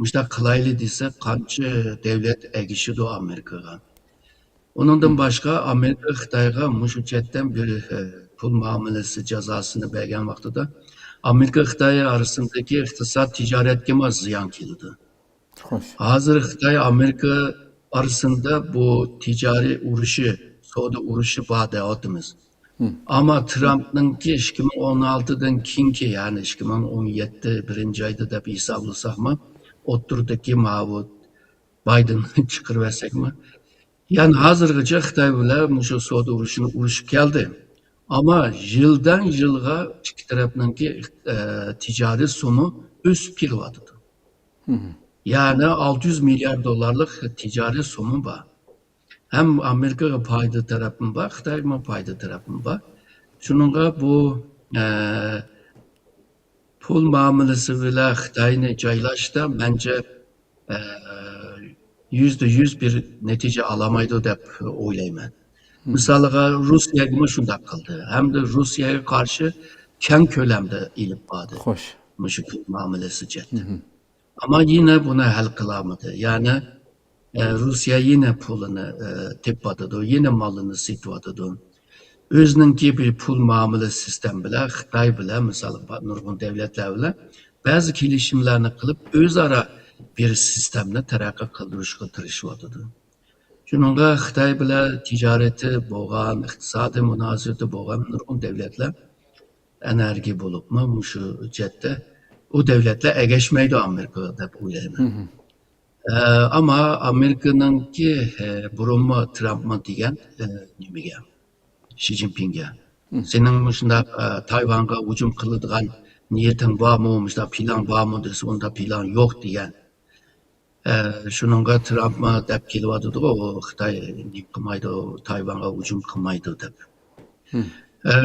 مۇشۇنداق قىلايلى دېسە، قانچە دۆلەت ئەگىشىدۇ ئامېرىكىغا؟ ئۇنىڭدىن باشقا، ئامېرىكا خىتايغا مۇشۇ جەھەتتىن بىر، ئە، پۇل مۇئامىلىسى جازاسىنى بەرگەن ۋاقتىدا، ئامېرىكا خىتاي ئارىسىدىكى ئىقتىساد تىجارەتكىمۇ زىيان كېلىدۇ. خوش. ھازىر خىتاي ئامېرىكا ئارىسىدا بۇ تىجارىي ئۇرۇشى، سودا ئۇرۇشى بار دەۋاتىمىز. ئەمما ترامپنىڭكى ئىككى مىڭ ئون ئالتىدىن كېيىنكى، يەنى ئىككى مىڭ ئون يەتتە بىرىنچى ئايدا دەپ ھېسابلىساقمۇ، ئوتتۇرىدىكى ماۋۇ بايدېننى چىقىرىۋەتسەكمۇ، يەنى ھازىرغىچە خىتاي بىلەن مۇشۇ سودا ئۇرۇشىنى ئۇرۇشۇپ كەلدى. ئەمما يىلدىن يىلغا ئىككى تەرەپنىڭكى، ئە، تىجارىي سومى ئۆسۈپ كېلىۋاتىدۇ. يەنى ئالتە يۈز مىليارد دوللارلىق تىجارىي سومى بار. ھەم ئامېرىكىغا پايدا تەرەپمۇ بار، خىتايغىمۇ پايدا تەرەپمۇ بار. شۇنىڭغا بۇ، ئە، پۇل مۇئامىلىسى بىلەن خىتاينى جايلاشتا، مەنچە، ئە، يۈزدە يۈز بىر نەتىجە ئالالمايدۇ دەپ ئويلايمەن. مىسالىغا، روسىيەگىمۇ شۇنداق قىلدى. ھەمدە روسىيەگە قارشى كەڭ كۆلەمدە ئېلىپ باردى. خوش. مۇشۇ پۇل مۇئامىلىسى جەھەتتە. ئەمما يەنە بۇنى ھەل قىلالمىدى. يەنى، ئە، روسىيە يەنە پۇلىنى، ئە، تېپىۋاتىدۇ، يەنە مالىنى سېتىۋاتىدۇ. ئۆزىنىڭكى بىر پۇل مۇئامىلە سىستېما بىلەن خىتاي بىلەن، مىسالغا، نۇرغۇن دۆلەتلەر بىلەن بەزى كېلىشىملەرنى قىلىپ، ئۆزئارا بىر سىستېمىنى تەرەققىي قىلدۇرۇشقا تىرىشىۋاتىدۇ. شۇنىڭغا خىتاي بىلەن تىجارىتى بولغان، ئىقتىسادىي مۇناسىۋىتى بولغان نۇرغۇن دۆلەتلەر ئەنەرگى بولۇپمۇ مۇشۇ جەھەتتە ئۇ دۆلەتلەر ئەگەشمەيدۇ ئامېرىكىغا دەپ ئويلايمەن. ئە، ئەمما ئامېرىكىنىڭكى، ئە، بۇرۇنمۇ ترامپمۇ دېگەن، ئە، نېمىگە، شى جىنپىڭگە، سېنىڭ مۇشۇنداق، ئە، تايۋانغا ھۇجۇم قىلىدىغان نىيىتىڭ بارمۇ، مۇشۇنداق پىلان بارمۇ دېسە، ئۇنداق پىلان يوق دېگەن. ئە، شۇنىڭغا ترامپمۇ دەپ كېلىۋاتىدىغۇ، ئۇ خىتاي نېمە قىلمايدۇ، تايۋانغا ھۇجۇم قىلمايدۇ دەپ. ئە،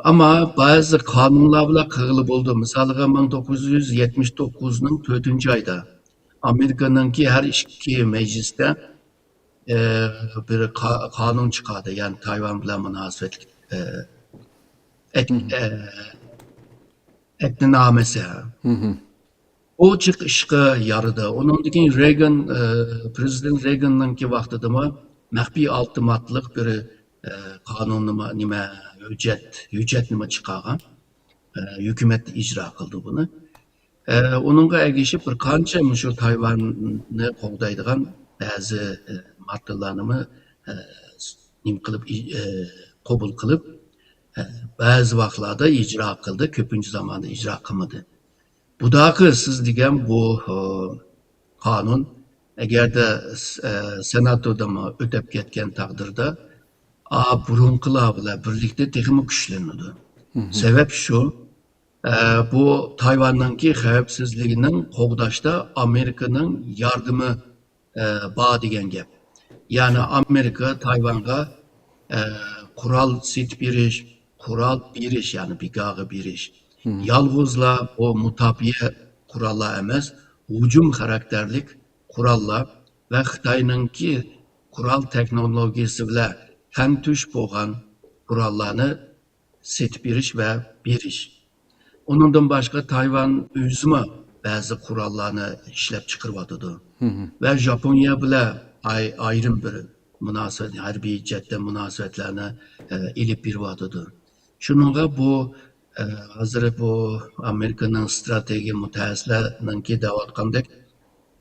ئەمما بەزى قانۇنلار بىلەن قىلغىلى بولىدۇ. مىسالىغا، مىڭ توققۇز يۈز يەتمىش توققۇزنىڭ تۆتىنچى ئايدا ئامېرىكىنىڭكى ھەر ئىككى مەجلىسىدە، ئە، بىر قا-، قانۇن چىقاردى. يەنى تايۋان بىلەن مۇناسىۋەتلىك، ئە، ئەك-، ئە، ئەھدىنامىسى. ئۇ جىق ئىشقا يارىدى. ئۇنىڭدىن كېيىن رېگان، ئى، پرېزىدېنت رېگاننىڭكى ۋاقتىدىمۇ مەخپىي ئالتە ماددىلىق بىر، ئى، قانۇننىمۇ، نېمە، ھۆججەت، ھۆججەتنىمۇ چىقارغان. ئى، ھۆكۈمەت ئىجرا قىلدى بۇنى. ئى، ئۇنىڭغا ئەگىشىپ بىر قانچە مۇشۇ تايۋاننى قوغدايدىغان بەزى، ئى، ماددىلارنىمۇ، ئى، نېمە قىلىپ، ئى، قوبۇل قىلىپ، ئى، بەزى ۋاقىتلاردا ئىجرا قىلدى، كۆپىنچە زاماندا ئىجرا قىلمىدى. بۇداقى سىز دېگەن بۇ، ئى، قانۇن ئەگەردە س-، ئى، سېناتودىمۇ ئۆتەپ كەتكەن تەقدىردە، ئا، بۇرۇنقىلار بىلەن بىرلىكتە تېخىمۇ كۈچلىنىدۇ. سەۋەب شۇ، ئە، بۇ تايۋاننىڭكى خەۋپسىزلىكىنىڭ قوغداشتا ئامېرىكىنىڭ ياردىمى، ئە، بار دېگەن گەپ. يەنى ئامېرىكا تايۋانغا، ئە، قورال سېتىپ بېرىش، قورال بېرىش، يەنى بىكارغا بېرىش. يالغۇزلا بۇ مۇداپىئە قوراللار ئەمەس، ھۇجۇم خاراكتېرلىك قوراللار ۋە خىتاينىڭكى قورال تېخنولوگىيىسى بىلەن تەڭتۇش بولغان قوراللارنى سېتىپ بېرىش ۋە بېرىش. ئۇنىڭدىن باشقا تايۋان ئۆزىمۇ بەزى قوراللارنى ئىشلەپ چىقىرىۋاتىدۇ. ۋە ژاپونىيە بىلەن ئاي-، ئايرىم بىر مۇناسىۋەت، ھەربىي جەھەتتە مۇناسىۋەتلەرنى، ئە، ئېلىپ بېرىۋاتىدۇ. شۇنىڭغا بۇ، ئە، ھازىر بۇ ئامېرىكىنىڭ ئىستراتېگىيە مۇتەخەسسىسلەرنىڭكى دەۋاتقاندەك،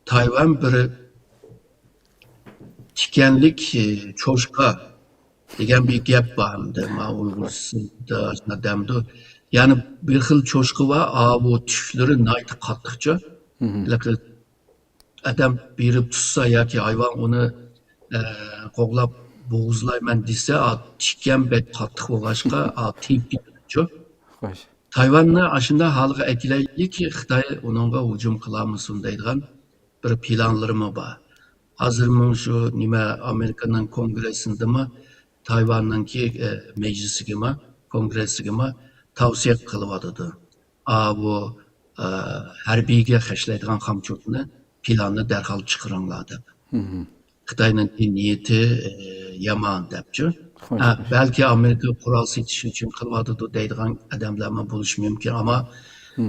تايۋان بىر تىكەنلىك، ئى، چوشقا دېگەن بىر گەپ بار ئەمدى. ما ئۇيغۇرچىسىدا شۇنداق دەمدۇ. يەنى بىر خىل چوشقا بار، ئاۋۇ تۈكلىرى ناھايىتى قاتتىقچۇ. ھېلىقى ئادەم بېرىپ تۇتسا ياكى ھايۋان ئۇنى، ئە، قوغلاپ بوغۇزلايمەن دېسە، ئا، تىكەن بەك قاتتىق بولغاچقا، ئا، تېيىپ كېتىدۇچۇ. خوش. تايۋاننى ئاشۇنداق ھالغا ئەكېلەيلىكى، خىتاي ئۇنىڭغا ھۇجۇم قىلالمىسۇن دەيدىغان بىر پىلانلىرىمۇ بار. ھازىرمۇ شۇ نېمە، ئامېرىكىنىڭ كونگرېسسىدىمۇ تايۋاننىڭكى، ئە، مەجلىسىگىمۇ، كونگرېسسىگىمۇ تەۋسىيە قىلىۋاتىدۇ. ئاۋۇ، ئە، ھەربىيگە خەجلەيدىغان خامچوتنى، پىلاننى دەرھال چىقىرىڭلار دەپ. خىتاينىڭكى نىيىتى، ئە، يامان دەپچۇ. خوش، ھە، خوش. بەلكى ئامېرىكا قورال سېتىش ئۈچۈن قىلىۋاتىدۇ دەيدىغان ئادەملەرمۇ بولۇشى مۇمكىن، ئەمما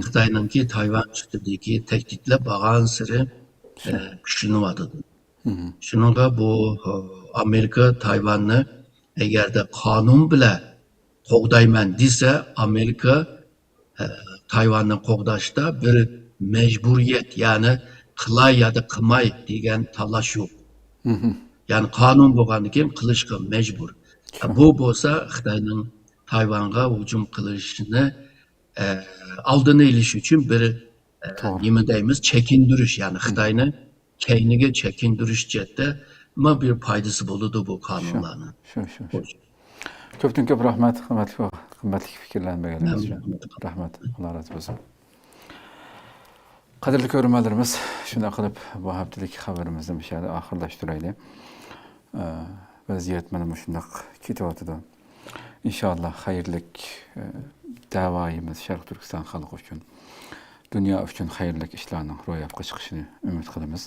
خىتاينىڭكى تايۋان ئۈستىدىكى تەھدىتلەر بارغانسېرى، ئە، كۈچلىنىۋاتىدۇ. شۇنىڭغا بۇ، ئە، ئامېرىكا تايۋاننى ئەگەردە قانۇن بىلەن قوغدايمەن دېسە، ئامېرىكا، ئە، تايۋاننى قوغداشتا بىر مەجبۇرىيەت، يەنى قىلاي يادا قىلماي دېگەن تاللاش يوق. يەنى قانۇن بولغاندىن كېيىن قىلىشقا مەجبۇر. ئە، بۇ بولسا خىتاينىڭ تايۋانغا ھۇجۇم قىلىشىنى، ئە، ئالدىنى ئېلىش ئۈچۈن بىر، ئە، نېمە دەيمىز، چېكىندۈرۈش، يەنى خىتاينى كەينىگە چېكىندۈرۈش جەھەتتە ما بىر پايدىسى بولىدۇ بۇ قانۇنلارنىڭ. شۇ، شۇ، شۇ. خوش. كۆپتىن كۆپ رەھمەت، قىممەتلىك، قىممەتلىك پىكىرلەرنى بەرگەنلىكىڭىز ئۈچۈن. رەھمەت. رەھمەت. ئاللا رازى بولسۇن. قەدىرلىك كۆرۈرمەنلىرىمىز، شۇنداق قىلىپ بۇ ھەپتىلىك خەۋىرىمىزنى مۇشۇ يەردە ئاخىرلاشتۇرايلى. ئە، ۋەزىيەت مانا مۇشۇنداق كېتىۋاتىدۇ. ئىنشاللا خەيرلىك، ئە، دەۋايىمىز شەرقىي تۈركىستان خەلقى ئۈچۈن، دۇنيا ئۈچۈن خەيرلىك ئىشلارنىڭ روياپقا چىقىشىنى ئۈمىد قىلىمىز.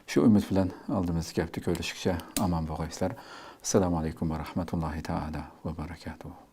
شۇ ئۈمىد بىلەن ئالدىمىزدىكى ھەپتە كۆرۈشكىچە ئامان بولغايسىلەر. ئەسسالامۇ ئەلەيكۇم ۋە رەھمەتۇللاھى تائالا ۋە بەرەكاتۇھۇ.